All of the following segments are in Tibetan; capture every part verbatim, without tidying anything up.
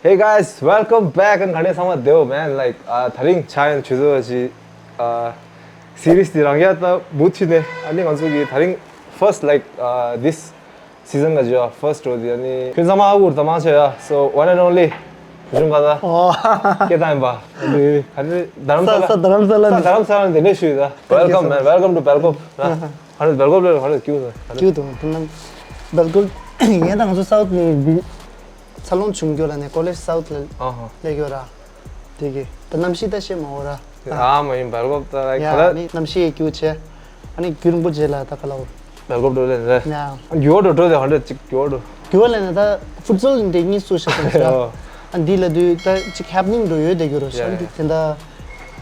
Hey guys, welcome back. ཨ་ནི་ག་འདྲ་ཚང་མ་བདེ་པོ། Man, like, uh, དེ་རིང་ཆ་ཡན་ཆུ་ཚོད་ཅིག uh, series དེ་རང་ཡ་ད་བུ་ཆི་ནས། ཨ་ནི་ང་ཚོ་གི་དེ་རིང་first, like, uh, this season ག་ཇོ་first འགྲོ་དེ། ཨ་ནི་ཁྱོད་ཚང་མ་ཨ་ཁུ་རུ་ད་མང་ཆེ་ཡ། So one and only བུ་ཆུང་ཁ་ད། ཨོ། སྐད་བཏང་ཡིན་པ། ཨ་ནི་ག་ནི་རྡ་རམ་ས་ས་ས་ལ། རྡ་རམ་ས་ལ་ས་ནས། རྡ་རམ་ས་ལ་ནས་ལས་ཞུས་ད། Thank you so much. Welcome, man. Welcome to Belkop. ག་ནི་Belkop ལ་ག་ནི་ཀྱུ་ད། ཀྱུ་དང་ཁྱོད་རྣམས་Belkop། ངས་ད་ང་ཚོ་South ནས་འདི། འཚར་ལོངས་བྱུང་རྒྱུ་ལ་ནས་College South ལ་ཨ་ཧ། སླེབས་ཡོད་ར། དེ་གི་ད་གནམ་གཤིས་ད་ཤེས་མ་འོ་ར། ཨ་མ་ཡིན་Belkop ད་like ཡ་ག་ལ། ཨ་ནི་གནམ་གཤིས་ཡི་རྒྱུ་བྱས། ཨ་ནི་རྒྱུན་པོ་རྗེས་ལ་ད་ག་ལ་འོ། Belkop འགྲོ་ལེ་རེད། ཡ། རྒྱུ་བ་འགྲོ་འགྲོ་དེ་ཧོན་རེ་ཅིག་རྒྱུ་བ་འགྲོ། རྒྱུ་བ་ལ་ནས་ད་ཕུཊ་སལ་འདི་གཉིས་སུ་ཤ་ཚང་ཤ། ཨ་འདི་ལ་དུས་ད་ཅིག་happening འགྲོ་ཡོད་དེ་རྒྱུ་རོ་ཤ། ཡ་འདི་ཡ། དེ་ད་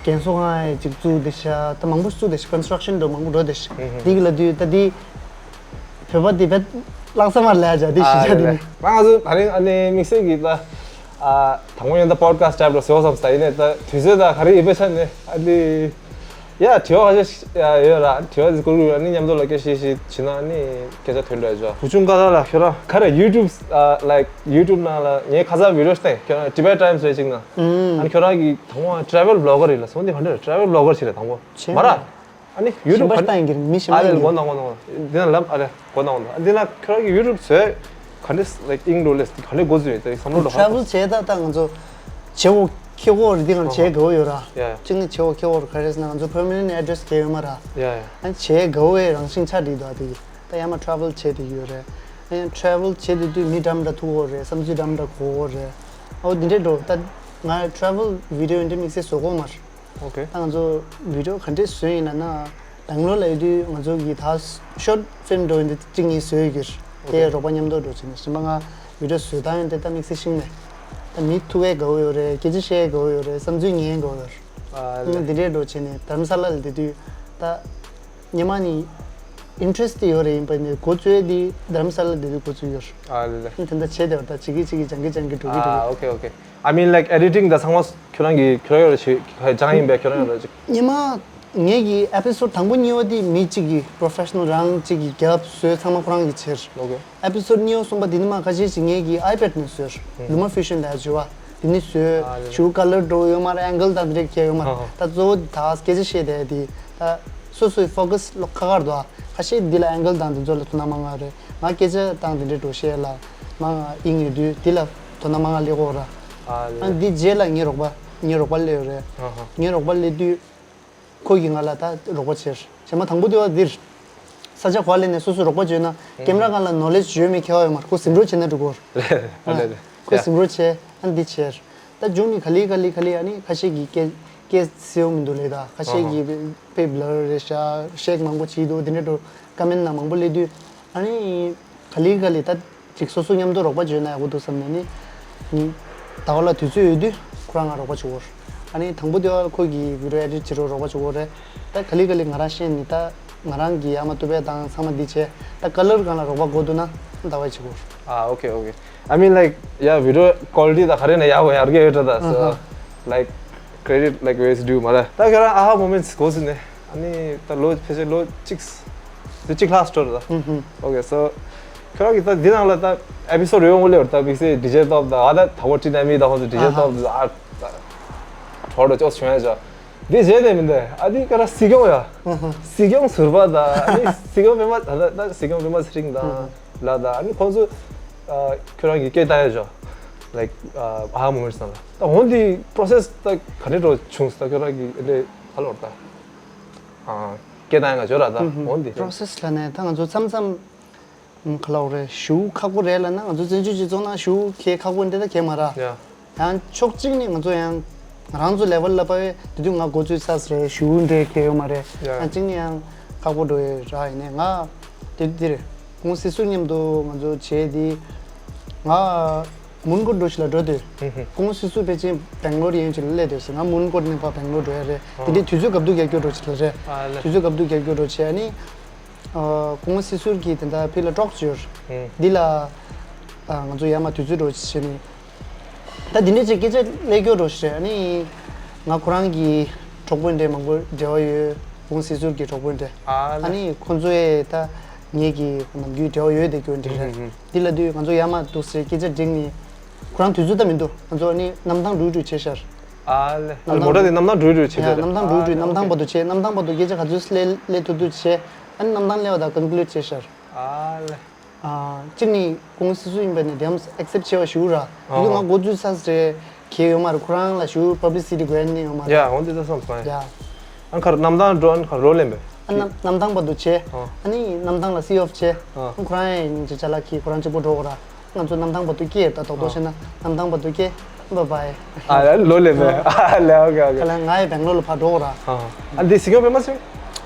རྒན་གསོ་ཁང་ཡི་ཅིག་བཙུགས་དེ་ཤ། ད་མང་པོ་བཙུགས་དེ་ཤ། construction འགྲོ་མང་པོ་འགྲོ་དེ་ཤ། ཨུ་ཧུ། འདི་གི་ལ་དུས་ད་འདི། བོད་པ་དེ་བེད་ལག་ས་མར་ལས་བྱ་དེ་ཤི་བྱ་དེ་ནི། ང་ཚོ་ད་རིང་ཨ་ནི་དམིགས་བསལ་གྱི་ད་ཨ་དང་པོ་ཡང་ད་podcast type ལ་བཟོ་བསམ་ས་ཡིན་ནས། ད་དུས་ཚོད་ད་ག་རེ་ཡིན་པའི་ཆ་ནས་ཨ་ནི་ཡ་དྲི་བ་ཁ་ཤས་ཡ་ཡོད་ར། དྲི་བ་དེ་བསྐུར་དགོས། ཨ་ནི་མཉམ་དུ་ལ་སྐད་བཤད་བཤད་བྱེད་ན་ཨ་ནི་སྐད་ཆ་ཐོན་འདྲ་བྱ། བུ་ཆུང་ཀ་ད་ལ་ཁྱོད་རང་ག་རེ་YouTube ཨ་like YouTube ནང་ལ་ངའི་ཁ་སང་video བལྟས། ཁྱོད་རང་Tibet Times ལ་ཅིག་ན་ཨ་ནི་ཁྱོད་རང་གི་དང་པོ་travel blogger ཡིན་ལ་སོང་དེ་ག་འདྲ་travel blogger ཞིག་རེད་དང་པོ་མ་ར། ཨ་ནི་ཡུ་ཊུབ་ག་ཞིམ་པ་ལྟ་ཡིན་གྱི་མི་ཞིམ་པ་ཨ་ལས་ཡིན་གྱི། གོ་ན་གོ་ན་གོ་ན། འདི་ན་ལབ་ཨ་ལས་གོ་ན་གོ་ན། འདི་ན་ཁྱོད་རང་གི་ཡུ་ཊུབ་བཟོས་ག་འདྲ་like ཨིང་འགྲོ་ལས་ག་འདྲ་འགོ་བཟོས་ཡོད་ད་བསམ་བློ་འགྲོ་ཧ། Travel བྱས་ད་ད་ང་ཚོ་བྱེད་འོ་ཁེ་འོ་རི་འདི་ང་བྱེད་དགའ་བོ་ཡོད་ར། ཡ་ཡ། གཅིག་ནི་བྱེད་འོ་ཁེ་འོ་ར་ག་རེ་ཟེར་ན་ང་ཚོ་permanent address གལ་ཡོད་མ་ར། ཡ་ཡ། ཨ་ནི་བྱེད་དགའ་བོའི་རང་བཞིན་ཆགས་འགྲིག་འདུག་ཨ་དེ་གི་ད་ཡ་མ་travel བྱེད་དེ་ཡོད་རེད། ཨ་ཡང་travel བྱེད་དེ་དུས་མི་འདྲ་མི་འདྲ་ཐུག་འོ་རེད། བསམ་ཚུལ་འདྲ་མི་འདྲ་གོ་འོ་རེད། ཨོ་འདི་འདྲས་འགྲོ་ད་ང་travel video འདི་དམིགས་བསལ་བཟོ་གོ་མ་ར། Okay. ད་ང་ཚོ་video ག་འདྲས་བཟོས་ཡིན་ལབ་ན། སྦེང་ལོར་ལ་ཡོད་དུས་ང་ཚོ་གི་ད་short film འགྲོ་ཡིན་དེ་གཅིག་གཉིས་བཟོས་ཡོད་ཀྱི་རེད། དེ་Okay. རོགས་པ་མཉམ་དུ་འགྲོ་བྱས་ནས་གཞན་པ་ང་video བཟོས་སྟངས་ཡིན་དེ་ད་དམིགས་བསལ་ཤེས་མེད། ད་མི་ཐུག་ཡས་དགའ་བོ་ཡོད་རེད། སྐད་ཆ་བཤད་ཡས་དགའ་བོ་ཡོད་རེད། བསམ་ཚུལ་ཉན་ཡས་དགའ་བོ་ཡོད་རེད། ཨ་ཨ་ནི་འདི་འདྲས་འགྲོ་བྱས་ནས་དྷ་རམ་ས་ལ་ལ་བསྡད་དུས་ད་སྔོན་མ་ནས་interest དེ་ཡོད་རེད། ཡིན་པ་ནས་འགོ་བཙུགས་ཡས་དེ་དྷ་རམ་ས་ལ་ལ་བསྡད་དུས་འགོ་བཙུགས་ཡོད་རེད། ཨ་ལེ་ལེ། ཨ་ནི་དེ་འདྲ་བྱས་བསྡད་པ་ད་བྱེད་ཀྱི་བྱེད་ཀྱི་སྦྱང་གི་སྦྱང་གི་འགྲོ་གི་འགྲོ་ཨ་གི། Okay, okay. I mean, like, editing ད་ཚང་མ་ཁྱོད་རང་གི་ཁྱོད་རང་ཡོད་རེད་ཞེས་སྦྱངས་ཡིན་པས་ཁྱོད་རང་ཡོད་རེད་ཅིག་སྔོན་མ་ངེད་ཀྱི་episode དང་པོ་གཉིས་པ་དེ་མི་གཅིག་གིས་professional རང་གཅིག་གིས་རྒྱབ་བཟོས་ཚང་མ་ཁོ་རང་གིས་བྱས། Okay. episode གཉིས་པ་གསུམ་པ་དེ་ནི་མ་ཁ་ཤས་ཤིག་ངེད་ཀྱིས་iPad ནས་བཟོས། ལུ་མ་ཕིའུ་ཤན་ལབ་ཡ་བྱས་པ་དེ་ནས་བཟོས། ཨ་ལེ། ཞུ་color འགྲོ་ཡོད་མ་རེད། angle དང་དེ་འདྲ་ཁྱེར་ཡོད་མ་རེད། ཨ་ཧ། ད་གཙོ་བོ་ད་སྐད་ཆ་བཤད་བསྡད་དེ་ད་སོ་སོའི་focus ལོ་ཁ་ཁར་འདུག་ཁ་ཤས་འདི་ལ་angle དང་དེ་ཚོ་ལ་དོ་སྣང་མང་ང་རེད། ང་སྐད་ཆ་དང་དེ་འདྲ་འགྲོ་བཤད་ལ་མ་ཨིན་ཡོད་དུས་དེ་ལ་དོ་སྣང་མང་ང་སླེབས་ཀྱི་ཡོད་ར། ཨ་ལེ། ཨ་འདི་རྗེས་ལ་ངའི་རོགས་པ་ངའི་རོགས་པ་སླེབས་ཡོད་རེད། ཨ་ཧ། ངའི་རོགས་པ་སླེབས་དུས་ཁོ་གིས་ང་ལ་ད་རོགས་པ་བྱས། བྱས་མ་དང་པོ་དེ་བ་འདིར་ས་ཆ་གོ་བ་ལེན་ནས་སོ་སོ་རོགས་པ་བྱས་ན་ཀེམ་ར་སྒང་ལ་knowledge ཡོད་མེད་ཁྱད་པར་ཡོད་མ་རེད། ཁོ་ཟིན་འགྲོ་བྱས་ན་འགྲོ་གི་ཡོད་རེད། ཨ་ལེ་ལེ། ཁོ་ཡ། ཟིན་འགྲོ་བྱས་ཨ་འདི་བྱས། ད་མཇུག་ནས་ག་ལེ་ག་ལེ་ག་ལེ་ཨ་ནི་ཁ་ཤས་ཀྱིས་སྐད་སྐད་གསལ་པོ་མི་འདུག་ལབ། ད་ཁ་ཤས་ཀྱིས་དཔེ་blur རེད་ཤག་ཤེག་མང་པོ་བྱས་འདུག་དེ་འདྲ་འགྲོ་comment ནང་མང་པོ་སླེབས་དུས་ཨ་ནི་ག་ལེ་ག་ལེ་ད་ཅིག་སོ་སོ་མཉམ་དུ་རོགས་པ་བྱས་ན་ཡག་པོ་འདུག་བསམ་ནས་ནི་ད་བར་ལ་དུས་ཚོད་ཡོད་དུས་ཁོ་རང་ང་རོགས་པ་བྱེད་དགོས། ཨ་ནི་དང་པོ་དེ་བ་ཁོ་གིས་video edit བྱེད་རོགས་རོགས་པ་བྱེད་དགོས་རེད། ད་ག་ལེ་ག་ལེ་ང་རང་ཤེས་ནི་ད་ང་རང་གིས་ཡ་མ་བཏུབ་པས་དང་ཚང་མ་འདི་བྱས། ད་color སྒང་ལ་རོགས་པ་དགོས་འདུག་ན་ད་བ་བྱེད་དགོས། ཨ་okay, okay. I mean, like, yeah, video quality ད་ག་རེ་ན་ཡག་པོ་ཡར་རྒྱས་ཡོད་ད། So, like, credit, like, where it's due མ་རེད། ད་ཁྱོད་རང་ཨ་ཧ་moments གོ་ཟིན་ནས་ཨ་ནི་ད་ལོ་ཕལ་ཆེར་ལོ་གཅིག་ད་གཅིག་ལྷག་སྟོར་ད། Okay, so ཁྱོད་རང་གི་ད་འདི་ནང་ལ་ད་episode ཡོང་གི་ལེ་ད་དམིགས་བསལ་DJ Top ད་ཨ་ད་ད་བོ་ཊི་ན་མི་ད་ཧོ་ད་DJ Top ད་ཨ་ད་ཁྲོ་ད་ཅོག་བྱུང་ཡ་ཅོ། འདི་བྱས་ནས་མི་འདུག་ཨ་འདི་ཀ་ར་སྲིད་སྐྱོང་ཡ། སྲིད་སྐྱོང་ཟུར་པ་ད་ཨ་ནི་སྲིད་སྐྱོང་པད་མ་ད་ད་སྲིད་སྐྱོང་པད་མ་ཚེ་རིང་ད་ལ་ད་ཨ་ནི་ཁོང་ཚོ་ཁྱོད་རང་གི་སྐད་བཏང་ཡ་ཅོ། Like, ཨ་ཧ་མོ་མེར་སང་ལ་ད་འོན་ཏེ་process ད་ག་འདྲ་འགྲོ་བྱུང་ད་ཁྱོད་རང་གི་ཨ་འདྲ་ཧ་ལོར་ད་སྐད་བཏང་ཡ་ཅོ་ར་ད་འོན་ཏེ། Process ལ་ནས་ད་ང་ཚོ་མཚམས་མཚམས་ཨུམ། ཁ་ལག་རེད། ཞུ་ཁག་པོ་རེད་ལབ་ན་ང་ཚོ་བཙན་བྱོལ་སྤྱི་ཚོགས་ནང་ཞུ་ཁེ་ཁག་པོ་འདི་ད་ཁེ་མ་ར། ཡ། ཡང་ཕྱོགས་གཅིག་ནས་ང་ཚོ་ཡང་ང་རང་ཚོ་level ལ་པ་བས་དེ་དུས་ང་འགོ་ཚུགས་ཚར་རེད། ཞུ་འདྲེ་ཁེ་ཡོད་མ་རེད། ཡ། ཡང་གཅིག་ནས་ཡང་ཁག་པོ་འགྲོ་ཡོད་ར། ཡིན་ནས་ང་དེ་དུས་དེ་རེད། ཁོང་སྲིད་ཟུར་མཉམ་དུ་ང་ཚོ་བྱས་དེ་ང་མོན་གྷོ་འགྲོ་ཞིག་ལ་འགྲོ་དུས་ཁོང་སྲིད་ཟུར་ཕལ་ཆེར་སྦེང་ལོར་ཡན་ཞིག་ལ་སླེབས་དུས་ང་མོན་གྷོ་ནས་ཕ་སྦེང་ལོར་འགྲོ་ཡ་རེད། དེ་འདྲའི་དུས་ཚོད་སྐབས་དུས་རྒྱབ་སྐྱོར་འགྲོ་ཞིག་ལ་རེད། དུས་ཚོད་སྐབས་དུས་རྒྱབ་སྐྱོར་འགྲོ་བྱས་ནས། ཨ་ཁོང་སྲིད་ཟུར་གྱིས་དེ་འདྲ་ཕི་ལ་ཀྲོག་བྱོས། འདི་ལ་ང་ཚོ་ཡར་མར་དུས་ཚོད་འགྲོ་བྱས་ནས་ད་འདི་འདྲ་ཅིག་སྐད་ཆ་ལས་སྐྱོ་འགྲོ་ཞེས་ཨ་ནི་ང་ཁོ་རང་གི་གྲོགས་པོ་འདྲ་མང་པོ་འབྲེལ་བ་ཡོད། ཁོང་སྲིད་ཟུར་གྱི་གྲོགས་པོ་འདྲ་ཨ་ནི་ཁོང་ཚོ་ཡས་ད་ངེད་ཀྱི་ནམ་རྒྱུན་འབྲེལ་བ་ཡོད་དེ་སྐྱོ་འདྲ་རེད། འདི་ལ་དུས་ང་ཚོ་ཡར་མར་འདུག་ཟེར་སྐད་ཆ་འགྲིག་ནས། ཁོ་རང་དུས་ཚོད་ད་མི་འདུག་ང་ཚོ་ནི་གནམ་ཐང་འགྲུལ་འགྲུལ་བྱས་ཤར། ཨ་ལེ། ཨ་ལེ། མོ་ཊ་དེ་གནམ་ཐང་འགྲུལ་འགྲུལ་བྱས་ཡ་ཤར། གནམ་ཐང་འགྲུལ་འགྲུལ། ཨ་ལེ། གནམ་ཐང་བར་དུ་བྱས། གནམ་ཐང་བར་དུ་སྐད་ཆ་ག་ཚོད་སླེབས་སླེབས་ཐུབ་ཐུབ་བྱས། ཨ་ནི་གནམ་ཐང་སླེབས་པ་དང་ཀོན་ཀུ་ལུཌ་བྱས་ཤར། ཨ་ལེ། ཨ། གཅིག་ནི་ཁོང་སོ་སོ་ཡིན་པ་ནི་དེ་ཡང་ཨེག་སེབ་བྱས་པ་ཞུ་ར། ཨ་ཡུལ་ང་འགོ་འཛུགས་ས་རེད་གལ་ཡོད་མ་རེད། ཁོ་རང་ལ་ཞུ་པབ་ལི་སི་ཊི་དགོས་ནི་ཡོད་མ་རེད། ཡ་འོན་ཏེ་ད་སོང་སོང་ཡ། ཡ། ཨ་ཁར་གནམ་ཐང་འགྲོ། ཨ་ཁར་རོ་ལེན་པས། ཨ་གནམ་གནམ་ཐང་བར་དུ་བྱས། ཨ་ནི་གནམ་ཐང་ལ་སི་ཨོཕ་བྱས། ཨ་ཁོ་རང་ཡང་ཅ་ལག་གིས་ཁོ་རང་གཅིག་པོ་འགྲོ་གོ་ར། ང་ཚོ་གནམ་ཐང་བར་དུ་སྐྱེལ་ད་ཏོག་ཏོག་བྱས་ན་གནམ་ཐང་བར་དུ་སྐྱེལ། བྷའི་བྷའི། ཨ་ལེ། ལོ་ལེ་མེ། ཨ་ལེ། ཨོ་ཁེ་ཨོ་ཁེ། ལ་ང་ཡི་བེང་ལོར་ལ་ཕར་འགྲོ་གོ་ར། ཨ་ཨ་འདི་སི་ཀོང་པེ་མ་སི།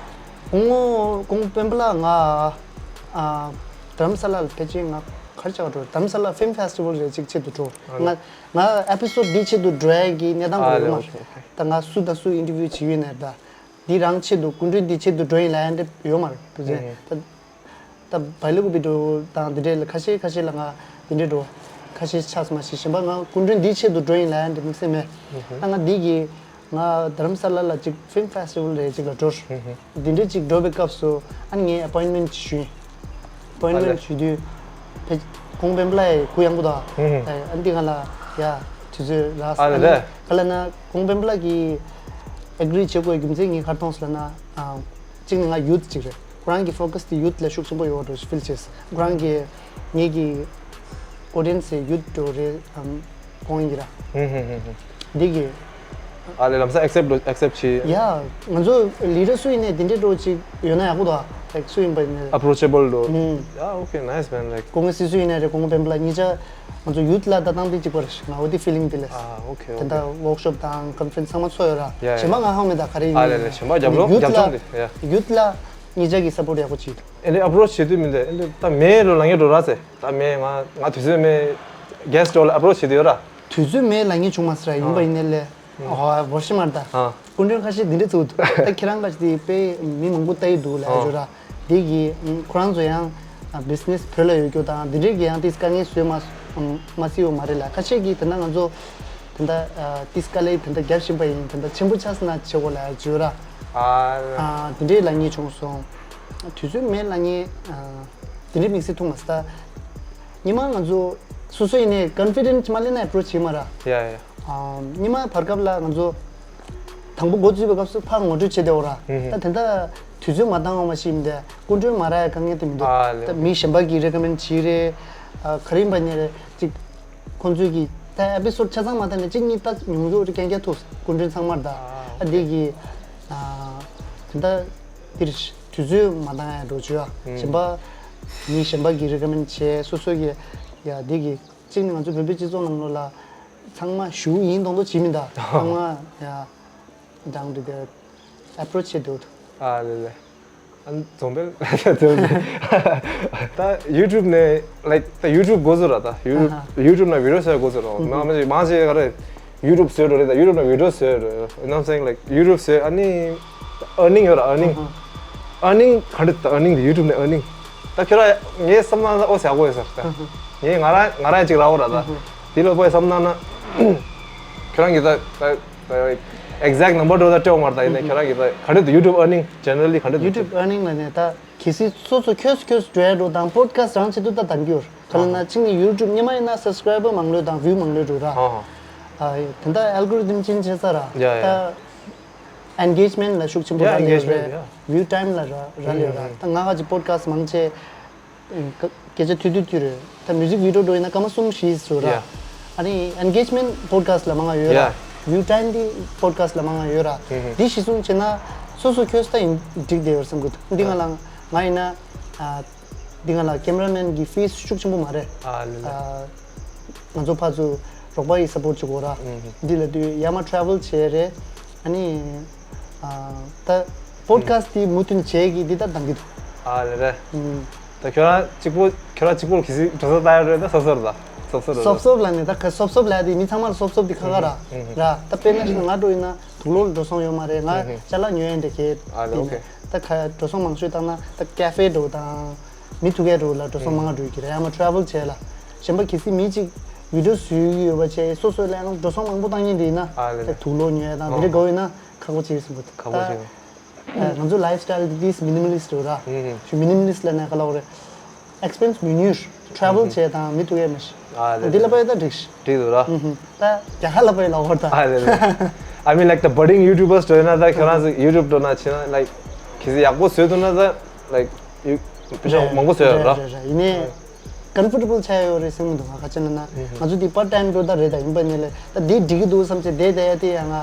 ཁོང་ཁོང་སྤེན་པ་ལགས་ང་ཨ་རྡ་རམ་ས་ལ་ལ་ཕལ་ཆེར་ང་ག་རེ་བྱ་བ་འགྲོ། རྡ་རམ་ས་ལ་ཕིལམ་ཕེ་སི་ཊི་བལ་རེད་ཅིག་ཆེད་དུ་འགྲོ། ཨ་ལེ། ང་ང་ཨེ་པི་སོ་ཌི་འདི་ཆེད་དུ་འགྲོ་ཡ་གི་གནས་སྟངས་ཨ་གོ་ལེ། ཡོད་མ་ཨོ་ཁེ་ཨོ་ཁེ། ད་ང་སུ་དང་སུ་ཨིན་ཊར་བིའུ་བྱེད་ཀྱི་ཡོད་ནས་ད། འདི་རང་ཆེད་དུ་སྐུ་མགྲོན་འདི་ཆེད་དུ་འགྲོ་ཡིན་ལབ་ཡ་འདྲ་ཡོད་མ་རེད་བུ་ཚེ། ཨེ། ད་ད་བལ་ལུག་བི་ཌིའོ་དང་འདི་འདྲའི་ལ་ཁ་ཤས་ཁ་ཤས་ལ་ང་འདི་འདྲའི་འགྲོ་ཁ་ཤས་ཆགས་སོང་མ་ཤེས། གཞན་པ་ང་སྐུ་མགྲོན་འདི་ཆེད་དུ་འགྲོ་ཡིན་ལབ་ཡ་འདྲ་དམིགས་བསལ་མེད། ཨེ་ཧུ། ད་ང་འདི་གི་ང་རྡ་རམ་ས་ལ་ལ་ཅིག་ཕིལམ་ཕེ་སི་ཊི་བལ་རེད་ཅིག་ལ་འགྲོ། ཨེ་ཧུ། འདི་འདྲའི་ཅིག་འགྲོ་བའི་སྐབས་སུ་ཨ་ནི་ངས་ཨེ་པོའིན་མེན་ཅིག་ཞུས། ཨེ་པོའིན་མེན་ཨ་ལེ། ཞུས་དུས་ཕེ་ཁོང་སྤེན་པ་ལགས་ཡི་གུ་ཡངས་པོ་དང་། ཨེ་ཧུ། ཨ་འདི་ང་ལ་ཡ་དུས་ཚོད་རག་ཨ་ལེ་ཨ་ནི་ལེ། ག་ལ་ན་ཁོང་སྤེན་པ་ལགས་ཀྱིས་ཨེ་གྷི་རི་བྱེད་དགོས་རྒྱུ་མཚན་ངས་ག་རེ་མཐོང་སོང་ལབ་ན། ཨ་གཅིག་ནི་ང་ཡུཐ་ཅིག་རེད། ཁོ་རང་གི་ཕོ་ཀ་སི་དེ་ཡུཐ་ལ་ཤུགས་ཆེན་པོ་ཡོད་འགྲོ་ཕིལ་བྱས། ཁོ་རང་གི་ངེད་ཀྱི་ཨོ་ཌི་ཡེན་སི་ཡུཐ་འགྲོ་རེད་ཨམ་ཁོང་ཡིན་གྱི་ར། ཧུམ་ཧུམ་ཧུམ་ཧུམ། འདི་གི་ཨ་ལེ་ལམ་སང་ཨེག་སེབ་ཨེག་སེབ་བྱས། ཡ། ང་ཚོ་ལི་ཌར་སུ་ཡིན་ནའི་དེ་འདྲའི་འགྲོ་ཅིག་ཡོད་ན་ཡག་པོ་འདུག་ཨ། ལའིཀ་སུ་ཡིན་པ་ཡིན་ནའི་ཨ་པྲོ་ཆེ་བལ་འགྲོ། ཧུམ། ཡ་ཨོ་ཁེ་ནའིས་མེན། ལའིཀ་ཁོང་གི་སི་སུ་ཡིན་ནའི་རེད། ཁོང་སྤེན་པ་ལགས་གཉིས་ཆ་ང་ཚོ་ཡུཐ་ལ་ལྟ་སྟངས་དེ་གཅིག་པ་རེད། ང་འོ་དེ་ཕི་ལིང་དེ་ལས། ཨ་ཨོ་ཁེ་ཨོ་ཁེ། དེ་འདྲ་ཝོག་ཤོབ་དང་ཀོན་ཕ་རེན་སི་ཚང་མ་ཚོགས་ཡོད་ར། ཡ་ཡ། གཞན་པ་ང་ཧ་མེད་ད་ག་རེ་ཡིན། ཨ་ལེ་ལེ། གཞན་པ་རྒྱབ་ལོགས་ཡུཐ་རྒྱབ་ལྗོངས་ལ་དེ་ཡ། ཡུཐ་ལ་གཉིས་ཆ་གི་སཔོར་ཡག་པོ་བྱེད། ཨེ་ནི་ཨ་པྲོ་ཆེ་བྱེད་དུས་མི་འདུག་ཨེ་ནི་ད་མེ་རོ་ལ་ངས་འགྲོ་ར་ཟེར། ད་མེ་ང་ང་དུས་ཚོད་མེ་གེ་སི་ཊི་འོ་ལ་ཨ་པྲོ་ཆེ་བྱེད་དུས་ཡོད་ར། དུས་ཚོད་མེ་ལ་ངས་བྱུང་མ་ཟེར་ཡིན་པ་ཡིན་ནའི་ལས། ཨ་བོར་ཤི་མར་ད། ཨ་སྐུ་མགྲོན་ཁ་ཤས་འདི་འདྲ་ཚུགས་འདུག་ད་ཁྱེད་རང་ཁ་ཤས་དེ་དཔེ་མི་མང་པོ་ལྟ་ཡི་འདུག་ལ་ཨ་ཡོད་ར། འདི་གི་ཁོ་རང་ཚོ་ཡང་བི་ཛི་ནེ་སི་བོད་ལ་ཡོད་རྒྱུ་དང་འདི་འདྲའི་གི་ཡང་ཏིས་དཀའ་ངལ་བཟོས་མ་མ་སྲིད་ཡོད་མ་རེད་ལ། ཁ་ཤས་ཀྱིས་དེ་འདྲ་ང་ཚོ་དེ་འདྲ་ཏིས་དཀའ་ལས་དེ་འདྲ་རྒྱབ་བཞིན་པ་ཡིན། དེ་འདྲ་ཆེན་པོ་ཆགས་སོང་ན་བྱེད་དགོས་ལ་ཡ་བྱེད་ཡོད་ར། ཨ་དེ་འདྲའི་ལ་ངས་བྱུང་སོང་། དུས་ཚོད་མེད་ལ་ངས་དེ་འདྲའི་དམིགས་བསལ་ཐུག་མ་སོང་། ད་ཉི་མ་ང་ཚོ་སོ་སོ་ཡིན་ནའི་ཀོན་ཕི་ཌེན་ཊི་མ་སླེབས་ན་ཨ་པྲོ་ཆེ་བྱེད་མ་ར། ཡ་ཡ། ཉི་མ་བར་སྐབས་ལ་ང་ཚོ་དང་པོ་འགོ་བཙུགས་པའི་སྐབས་སུ་ཕར་ངོ་སྤྲོད་བྱེད་བསྡད་ཡོད་ར། ཧུམ་ཧུམ། ད་དེ་འདྲ་དུས་ཚོད་མ་འདང་བ་མ་ཤེས་མི་འདུག་སྐུ་མགྲོན་མ་རག་ཡ་དཀའ་ངལ་དེ་མི་འདུག་ཨ་ལེ། ད་མི་གཞན་པ་གིས་རེ་ཀོ་མེན་ཊི་བྱེད་རེད། ཨ་ག་རེ་ཡིན་པ་ནས་རེད་ཅིག་ཁོང་ཚོས་ཀྱིས་ད་ཨེ་པི་སོ་ཌི་ཆ་ཚང་མ་ད་ནས་གཅིག་གཉིས་ལྟ་མྱོང་ཚོ་རེ་རྐྱང་རྐྱང་ཐུག་སྐུ་མགྲོན་ཚང་མར་ད། ཨ་ཨ་འདི་གི་ཨ་དེ་འདྲ་འདིར་དུས་ཚོད་མ་འདང་ཡ་འགྲོ་བྱོས་ཨ། ཧུམ། གཞན་པ་མི་གཞན་པ་གིས་རེ་ཀོ་མེན་ཊི་བྱས་སོ་སོ་གི་ཡ་འདི་གི་གཅིག་ནི་ང་ཚོ་བོད་པའི་སྤྱི་ཚོགས་ནང་ལོགས་ལ་ཚང་མ་ཞུ་ཡིན་མདོག་མདོག་བྱེད་མི་འདུག་ཚང་མ་ཡ་down to the approach བྱེད་འདུག་ཨ་ལེ་ལེ། ཨ་འཛོམས་པའི་འཛོམས་པའི་ད་ཡུ་ཊུབ་ནས་like ད་ཡུ་ཊུབ་འགོ་བཟོ་ར། ད་ཡུ་ཊུབ་ཡུ་ཊུབ་ནང་བི་ཌིའོ་བཟོ་འགོ་བཟོ་ར། མང་མང་ཆེ་ག་རེ་ཡུ་ཊུབ་བཟོས་འགྲོ་རེད། ད་ཡུ་ཊུབ་ནང་བི་ཌིའོ་བཟོས་འགྲོ། you know what I'm saying? Like ཡུ་ཊུབ་བཟོས་ཨ་ནི་earning ཡོད་ར། earning earning ག་འདྲ་ད། earning དེ་ཡུ་ཊུབ་ནས་earning ད་ཁྱོད་རང་ངའི་བསམ་ན་ཨོ་ཟེར་ཡག་པོ་ཡོད་ཟེར། ད་ངས་ང་རང་ང་རང་ཅིག་ར་འོ་ར། ད་དེ་ལ་ཨོ་བསམ་ན་ན་ཁྱོད་རང་གིས་ད་ད་ད་exact number འགྲོ་ད་སྤྲད་འོ་མ་རེད། ད་ཡིན་ན་ཁྱོད་རང་གིས་ད་ག་འདྲ་ད་ཡུ་ཊུབ་earning generally ག་འདྲ་ད། ཡུ་ཊུབ་earning ལ་ནས་ད་གལ་སྲིད་སོ་སོ་ཁྱོད་སུ་ཁྱོད་སུ་འགྲོ་ཡ་འགྲོ་དང་པོ་ཌི་ཁ་སི་ཊི་རང་ཆེད་དུ་ད་གདམ་རྒྱུ་ཡོད། ག་ལ་ན་གཅིག་ནི་ཡུ་ཊུབ་སྔོན་མ་ཡིན་ན་སབ་སི་ཀ་རའི་བར་མང་ལོས་དང་བིའུ་མང་ལོས་འགྲོ་ར། ཨ་དེ་འདྲ་ཨལ་གོ་རི་དམ་ཅན་བྱས་ཚར་ར། ཡ་ཡ། ད་ཨེན་གེཇ་མེན་ཊི་ལ་ཤུགས་ཆེན་པོ་ཡ་རག་ལས་ཡོད་རེད། ཡ། བིའུ་ཊའིམ་ལ་རག་རག་ལས་ཡོད་ར། ད་ང་ག་ཅིག་པོ་ཌི་ཁ་སི་ཊི་མང་ཆེ་སྐད་ཆ་ཐུང་ཐུང་ཐུང་རེད། ད་མིའུ་ཟིག་བི་ཌིའོ་འགྲོ་ཡིན་ན་སྐར་མ་གསུམ་བཞི་ཟེར་ར། ཡ། ཨ་ནི་ཨེན་གེཇ་མེན་ཊི་པོ་ཌི་ཁ་སི་ཊི་ལ་མང་ང་ཡོད་ར། ཡ། བིའུ་ཊའིམ་འདི་པོ་ཌི་ཁ་སི་ཊི་ལ་མང་ང་ཡོད་ར། ཧུམ་ཧུམ། འདི་གཞི་བཟུང་བྱས་ན་སོ་སོ་ཁྱོད་སུ་ད་ཡིན་འགྲིག་བསྡད་ཡོད་བསམ་གི་འདུག་འདི་ང་ལ་ང་ཡིན་ན་ཨ། འདི་ང་ལ་ཀེམ་ར་མེན་གི་ཕི་སི་ཤུགས་ཆེན་པོ་མ་རེད། ཨ་ལེ་ལེ། ཨ། ང་ཚོ་ཕར་ཚུར་རོགས་པ་ཡི་སཔོར་ཊི་བྱེད་དགོས་ར། ཨུམ། འདི་ལ་དུས་ཡར་མར་ཊ་རེ་ཝལ་བྱས་རེད། ཨ་ནི། ཨ། ད་པོ་ཌི་ཁ་སི་ཊི་འདི་མུ་མཐུད་བྱས་ཀྱི་འདི་ད་འདང་གི་འདུག་ཨ་ལེ་ལེ། ཨུམ། ད་ཁྱོད་རང་གཅིག་པོ་ཁྱོད་རང་གཅིག་པོ་གི་སི་འགྲོ་ས་ལྟ་ཡ་རེད། ད་སོབ་སོབ་རེད། ད་སོབ་སོབ་རེད། སོབ་སོབ་ལ་ནི་ད་ཁ་སོབ་སོབ་ལ་དེ་མི་ཚང་མར་སོབ་སོབ་དེ་ཁ་ཁ་ར། ཨུམ། ར། ད་དཔེར་ན་ཞིག་ང་འགྲོ་ཡིན་ན་དུག་ལོག་འགྲོ་སོང་ཡོད་མ་རེད། ང་ཨུམ། ཅ་ལག་ཉོ་ཡ་འདྲ་གས། ཨ་ལེ། དེ་ཨོ་ཁེ། ད་ཁ་འགྲོ་སོང་མང་ཤོས་བཏང་ན་ད་ཀ་ཧྥེ་འགྲོ་དང་། མི་ཐུག་ཡ་འགྲོ་ལ་འགྲོ་སོང་མང་ང་འགྲོ་གི་རེད། ཡང་མ་ཊ་རེ་ཝལ་བྱས་ལ། གཞན་པ་གལ་སྲིད་མི་གཅིག་བི་ཌིའོ་བཟོ་གི་ཡོད་པ་བྱས་སོ་སོ་ལ་ཡང་འགྲོ་སོང་མང་པོ་བཏང་ཉིན་དེ་ཡིན་ན། ཨ་ལེ་ལེ། ད་དུག་ལོག་ཉོ་ཡ་དང་དེ་འདྲ་དགའ་བོ་ཡིན་ན་ཁག་པོ་ཅིག་ཟིན་པ་ཁག་པོ་ཅིག་ད། ང་ཚོ་ལའིཕ་སི་ཊའིལ་དེ་ཏིས་མི་ནི་མ་ལི་སི་ཊི་རེད་ར། ཧུམ་ཧུམ། ཞུ་མི་ནི་མ་ལི་སི་ཊི་ལ་ན་ག་ལ་འོ་རེད། ཨེག་སི་པེན་སི་ཉུང་ཉུང་། travel བྱས་དང་མི་ཐུག་ཡས་མི་ཤི། ཨ་ལེ། འདི་ལ་པའི་ད་འགྲིག་ཤི། འགྲིག་འདུག་ར། ད་རྒྱ་ཧ་ལ་པའི་ལ་ཧོར་ད། ཨ་ལེ་ལེ། I mean, like, the budding YouTubers འགྲོ་ཡིན་ན་ད་ཁྱོད་རང་ཚོ་YouTube འགྲོ་ན་ཕྱིན་ན་like གལ་སྲིད་ཡག་པོ་བཟོས་འདུག་ན་ད་like you- བུ་ཆུང་མང་པོ་བཟོས་ཡོད་ར། རེད་རེད། ཡིན་ནའི་comfortable ཆགས་ཡོད་རེད་བསམ་གྱི་འདུག་ང་ག་ཅི་ན་ན་ང་ཚོ་འདི་part time འགྲོ་ད་རེད། ད་ཡིན་པ་ནི་ལས་ད་འདི་འགྲིག་གི་འདུག་བསམ་བྱས་བསྡད་བསྡད་ཡ་དེ་ཡང་ང་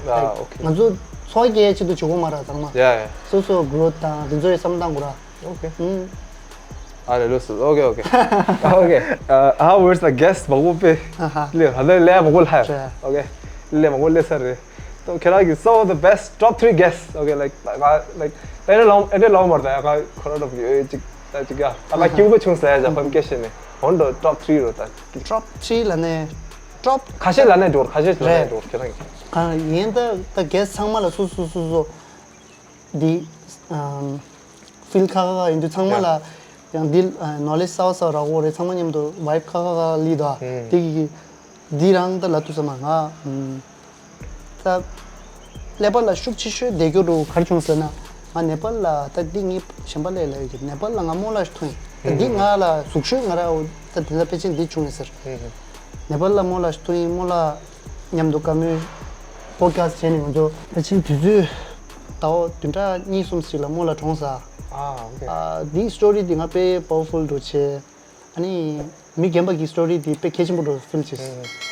ཨ་okay. ང་ཚོ་འཚོ་བ་སྐྱེལ་ཡ་ཆེད་དུ་བྱེད་དགོས་མ་རེད་ཚང་མ། Yeah, yeah. སོ་སོ་growth དང་དེ་ཚོ་ཡི་བསམ་བཏང་དགོས་ར། Okay. ཨུམ། ཨ་ལེ་ལོས་སོ། Okay, okay. Okay. Uh, how was the guest? མང་པོ་པས། ཨ་ཧ། ལེ་ཧ་ལེ་ལེ་མང་པོ་ལྷ། ཅེ། Okay. ལེ་མང་པོ་ལེ་ས་རེད། ཏོ་ཁྱེད་རང་གི་some of the best top three guests. Okay, like like ཨེ་རེ་ལོང་ཨེ་རེ་ལོང་མར་ད་ཡ་ཁ་ཁོ་ར་ཏོ་ཡོད་ཅིག་ད་ཅིག་ཡ་ཨ་ཁ་ཁྱིམ་གོ་ཆུང་ས་ཡ་ཇ་ཕམ་སྐད་བཤད་ནས་ཧོན་ཏོ་top three རོ་ད། top three ལ་ནས་top ཁ་ཤས་ལ་ནས་འགྲོ་ཁ་ཤས་ལ་ནས་འགྲོ་ཁྱེད་རང་གི། གང་ཡིན་ད་ད་guest ཚང་མ་ལ་སོ་སོ་སོ་སོ་འདི་field ཁ་ཁ་ཁ་ཡིན་དུས་ཚང་མ་ལ་ཡང་འདི་knowledge གསར་བ་གསར་བ་རག་གོ་རེད། ཚང་མ་མཉམ་དུ་vibe ཁ་ཁ་ཁ་ལི་ད་དེ་གི་འདི་རང་ད་ལ་ཏུ་ས་མ་ང་ད་ཀླད་པ་ལ་ཤུགས་ཆེ་ཤོས་བསྡད་རྒྱུ་རུ་གར་བྱུང་ཟེར་ན་ང་ནེ་པཱལ་ལ་ད་འདི་ངའི་གཞན་པ་ལས་ལས་ཡོད་ཀྱི་ནེ་པཱལ་ལ་ང་རྨོ་ལགས་ཐུག་ཡིན། ད་འདི་ང་ལ་གཟུགས་ཤོས་ང་ར་ད་དེ་ལ་ཕལ་ཆེར་འདི་བྱུང་ཡིན་ཟེར། ནེ་པཱལ་ལ་རྨོ་ལགས་ཐུག་ཡིན། རྨོ་ལགས་མཉམ་དུ་བཀའ་མོལ་podcast བྱས་ནས་ང་ཚོ་ཕལ་ཆེར་དུས་ཚོད་ཟླ་བ་བདུན་ཕྲག་གཉིས་གསུམ་ཞིག་ལ་རྨོ་ལགས་གྲོངས་ས། Ah, okay. ཨ་འདིའི་story འདི་ང་དཔེ་powerful འགྲོ་ཆེ། ཨ་ནི་མི་རྒན་པ་གི་story འདི་དཔེ་གལ་ཆེན་པོ་འགྲོ་feel བྱེད།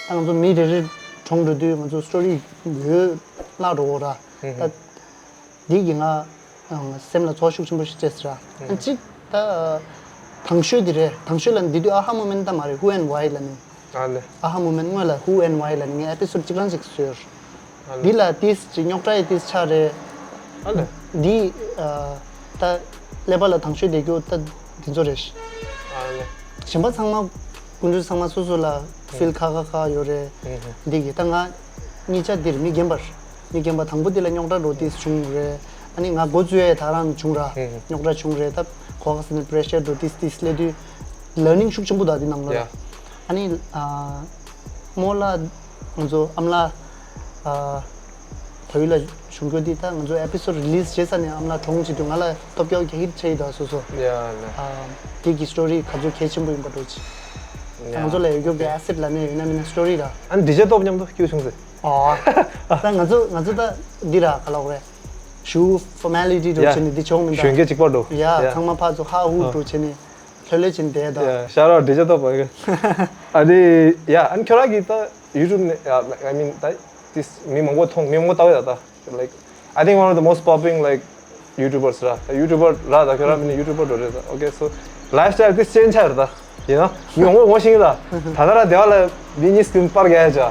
ཨ་ང་ཚོ་མི་རེ་རེ་གྲོངས་འགྲོ་དུས་ང་ཚོ་story ཡོད་བརླག་འགྲོ་གོ་ར། ད་འདི་གི་ང་ཨ་སེམས་ལ་ཚོར་ཤུགས་ཆེན་པོ་ཞིག་སྐྱེས་ཟེར། ཨ་གཅིག་ད་དང་ཤོས་འདི་རེད། དང་ཤོས་ལ་འདི་དུས་ཨ་ཧ་མོ་མེན་ད་མ་རེད། Who and Why ལ་ནི། ཨ་ལེ། ཨ་ཧ་མོ་མེན་སྔོན་ལ་Who and Why ལ་ནི་ངས་episode གཅིག་རང་ཞིག་བཟོས། འདི་ལ་ཏིས་ཅིག་རྙོག་དྲ་ཡི་ཏིས་ཆགས་རེད། ཨ་ལེ། འདི་ཨ་ད་ཀླད་པ་ལ་དང་ཤོས་བསྡད་རྒྱུ་ད་འདི་ཚོ་རེད། ཨ་ལེ། གཞན་པ་ཚང་མ་སྐུ་མགྲོན་ཚང་མ་སོ་སོ་ལ་feel ཁ་ཁ་ཁ་ཡོད་རེད། འདི་གི་ད་ང་གཉིས་ཆ་འདིར་མི་རྒན་པར་མི་རྒན་པ་དང་པོ་འདི་ལ་རྙོག་དྲ་འགྲོ་ཏིས་བྱུང་རེད། ཨ་ནི་ང་འགོ་བཙུགས་ཡས་ད་རང་བྱུང་ར་རྙོག་དྲ་བྱུང་རེད། ད་གོ་ག་ས་ནས་pressure འགྲོ་ཏིས་ཏིས་སླེབས་དུས་learning ཤུགས་ཆེན་པོ་ད་འདི་ནང་ལ་རེད། ཨ་ནི་ཨ་རྨོ་ལགས་ང་ཚོ་ཨ་མ་ལགས་ཨ་བལ་ཡུལ་ལ་བྱུང་རྒྱུ་འདི་ད་ང་ཚོ་episode release བྱེད་ས་ནས་ཨ་མ་ལགས་གྲོངས་བྱེད་དུས་ང་ལ་སྟོབས་རྒྱག་རྒྱ་ཧིད་ཆེ་ཡི་ད་སོ་སོ། ཡ་ལེ། ཨ་དེ་གི་story ག་ཚོད་གལ་ཆེན་པོ་ཡིན་པ་འགྲོ་ཆེ། ང་ཚོ་ལ་ཡོད་རྒྱུ་གི་asset ལ་ནས་ཡིན་ན་མིན་ན་story ར། ཨ་ནི་ཌི་ཇེ་སྟོབས་མཉམ་དུ་སྐྱོད་བྱུང་ཟེར། ཨོ། ད་ང་ཚོ་ང་ཚོ་ད་འདི་ར་ག་ལ་འོ་རེད། ཞུ་formality འགྲོ་ཡ། བྱེད་ནས་འདི་ཆོག་མིན་ད། གཞོན་སྐྱེས་གཅིག་པ་འགྲོ། ཡ་ཡ། ཚང་མ་ཕར་ཚུར་ཧ་ཧུ་འགྲོ་བྱེད་ནས་ལྷོད་ལྷོད་བྱེད་ནས་བསྡད་ད། ཡ་ཤ་ར་ཌི་ཇེ་སྟོབས་པ། ཨ་ནི་ཡ་ཨ་ནི་ཁྱོད་རང་གིས་ད་YouTube ནས་ཡ་like I mean ད་ཏིས་མི་མང་པོ་མཐོང་མི་མང་པོ་ལྟ་བ་ཡ་ད། Like, I think one of the most popping, like, YouTubers ར། ད་YouTuber ར་ད་ཁྱོད་རང་མིན་ན་YouTuber འགྲོ་རེད་ད། Okay, so lifestyle this change ཆགས་རེད་ད། ཡིན་ན་མི་ངོ་ངོ་ཤེས་ད། ད་ད་ར་སྡེ་བ་ལ་མི་གཉིས་ཀྱིས་པར་རྒྱག་ཡ་ཅག་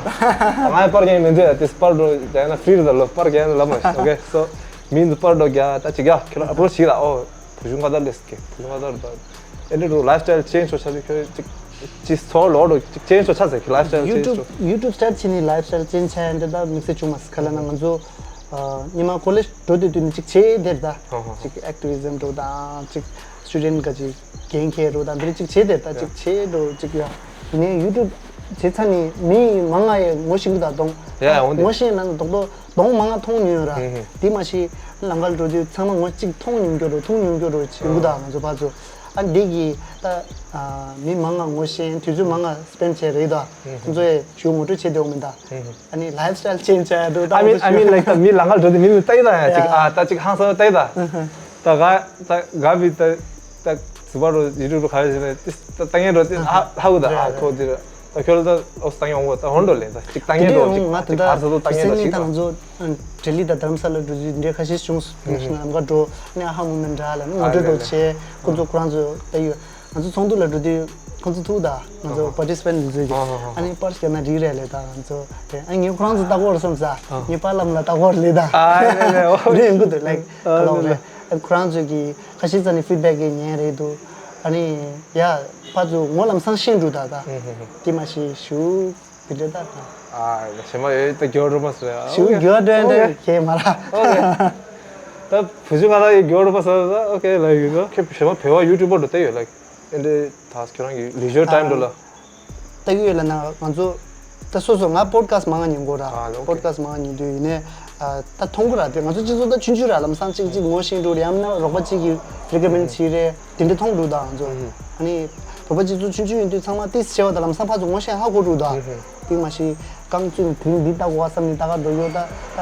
ང་ཡ་པར་རྒྱག་མི་འདུག་ཡ། ཏིས་པར་འགྲོ་རྒྱག་ན་free རེད་ད་ལོ། པར་རྒྱག་ན་ལབ་མ་ཤེས། Okay, so མི་འདི་པར་འགྲོ་རྒྱག་ད་ཅིག་ཡ་ཁྱོད་རང་approach བྱེད་ད། ཨོ་བུ་ཆུང་ང་ད་ལེས་ཀེ་བུ་ཆུང་ང་ད་ར་ད། ཨེ་འདྲ་འགྲོ་lifestyle change འགྲོ་ཆགས་ཏེ་ཁྱོད་ཅིག་ཅིག་ཚོར་ལོ་འགྲོ་ཅིག་change འགྲོ་ཆགས་ཟེར་གི lifestyle change འགྲོ། YouTube start བྱས་ནས་lifestyle change ཆགས་ཡ་འདི་ད་དམིགས་བསལ་བྱུང་མ་སོང་། ག་ལ་ན་ང་ཚོ་ཉི་མ་college འགྲོ་དུས་དུས་ནས་ཅིག་བྱས་བསྡད་ད། ཅིག་activism འགྲོ་དང་ཅིག་student ག་ཅིག་འགན་འཁྱེར་འགྲོ་དང་འདི་ཅིག་བྱས་བསྡད་ད། ཅིག་བྱས་འགྲོ་ཅིག་ཡ། ཡིན་ནའི་YouTube བྱས་ཚར་ནས་མི་མང་ང་ཡི་ངོ་ཤེས་ཀྱི་ད་གདོང་། ཡ་ཡ་འོང་དེ། ངོ་ཤེས་ན་ན་རྡོག་རྡོག་གདོང་མང་ང་མཐོང་མྱོང་ཡོད་ར། དེ་མ་གཞི་ལམ་ཁར་འགྲོ་དུས་ཚང་མ་ངོ་གཅིག་མཐོང་མྱོང་རྒྱུ་རུ་མཐོང་མྱོང་རྒྱུ་རུ་ཡོང་གི་ད། ང་ཚོ་ཕར་ཚུར་ཨ་འདི་གི་ད་མི་མང་ང་ངོ་ཤེས་དུས་ཚོད་མང་ང་spend བྱས་རེད་ད། ཁོང་ཚོ་ཡི་ཞུ་ངོ་སྤྲོད་བྱེད་བདེ་བོ་མིན་ད། ཨ་ནི་lifestyle change བྱ་ཡ་འདུག་ད། I mean, I mean, like, ད་མི་ལམ་ཁར་འགྲོ་དུས་མི་མི་ལྟ་ཡི་ད་ཡ་ཅིག་ཨ་ད་ཅིག་ཧང་སང་ལྟ་ཡི་ད། ད་ག་ད་ག་བི་ད་ད་ཟུ་བ་རུ་ཡི་རུ་རུ་ག་རེ་ཟེར་ན་ཏི་ད་ལྟ་ངན་རུ་ཏི་ཧ་ཧ་གུ་ད་ཨ་ཁོ་དེ་རུ་ད་ཁྱོད་ད་ཨོ་ལྟ་ངན་འོང་གོ་ད་ཧོན་འགྲོ་ལེ་ད་ཅིག་ལྟ་ངན་རུ་ཅིག་ད་ཅིག་ཨར་ས་དུ་ལྟ་ངན་ད་ཞིག་ད། ང་ཚོ་ལྡི་ལི་དང་དྷ་རམ་ས་ལ་འགྲོ་དུས་འདྲེ་ཁ་ཤས་བྱུང་སོང་། ལམ་ཁ་འགྲོ་ནས་ཧ་མོ་མེན་འདྲ་ལ་ནི་ངོ་སྤྲོད་འགྲོ་བྱས་ཁོ་ཚོ་ཁོ་རང་ཚོ་ལྟ་ཡོད། ང་ཚོ་ཚོགས་འདུ་ལ་འགྲོ་དུས་ཁོ་ཚོ་ཐུག་ད་ང་ཚོ་participant འདི་ཚོས་ཀྱི་ཨ་ནི་པར་སྐྱོན་ན་འགྲིག་རེད་ལེ་ད་ང་ཚོ་དེ་ཨ་ངས་ཁོ་རང་ཚོ་ལྟ་གོ་རེད་བསམ་ས་ངས་པར་ལམ་ལ་ལྟ་གོ་རེད་ལེ་ད། འདི་ཡོང་གི་འདུག་ལེགས་ཁ་ལོག་རེད། ཁོ་རང་ཚོས་ཀྱི་ཁ་ཤས་ཙམ་ནས་feedback གི་ཉན་རེད་འདུག་ཨ་ནི་ཡ་ཕར་ཚུར་ངོ་ལམ་སང་ཤེས་འགྲོ་ད་ད་དེ་མ་ཤེས་ཞུ། དེ་འདྲ་ད། ཨ་ཞེ་མ་ཡོད་ད་རྒྱུ་རུ་མ་སོ་ཡ། ཞུ་རྒྱུ་འདྲ་འདྲ་ཁྱེད་མ་ར། ད་བུ་ཆུང་ང་ད་ཡོད་རྒྱུ་རུ་མ་སོ་ད་okay ལ་ཡོད་ད། ཁྱེད་ཞེ་མ་བེ་བ་YouTuber འགྲོ་ད་ཡོད་ལ། ཨེ་འདྲ་ད་ཁྱོད་རང་གི་leisure time འགྲོ་ལ། ད་ཡོད་ལ་ན་ང་ཚོ་ད་སོ་སོ་ང་podcast མང་ང་ཉན་གོ་ར། podcast མང་ང་ཉན་དུས་ཡིན་ནས་ད་མཐོང་གོ་ར་དེ་ང་ཚོ་སྤྱི་ཚོགས་ད་ཆུང་ཆུང་ར་ལམ་སང་གཅིག་གཅིག་ངོ་ཤེས་འགྲོ་ར་ཡང་ན་རོགས་པ་གཅིག་གི་recommend བྱེད་རེད། དེ་འདྲ་མཐོང་འདུག་ད་ང་ཚོ་ཨ་ནི་ བོད་པ་སྤྱི་ཚོགས་ཆུང་ཆུང་ཡིན་དུས་ཚང་མ་ཏིས་བྱས་པ་དང་ལམ་སང་ཕར་ཚུར་ངོ་ཤེས་ཧ་གོ་འགྲོ་ད། དེ་མ་གཞི་རྐང་བཙུན་དེ་འདི་ལྟ་གོ་བསམ་ནས་ལྟ་ག་འགྲོ་ཡོད་ད། ད་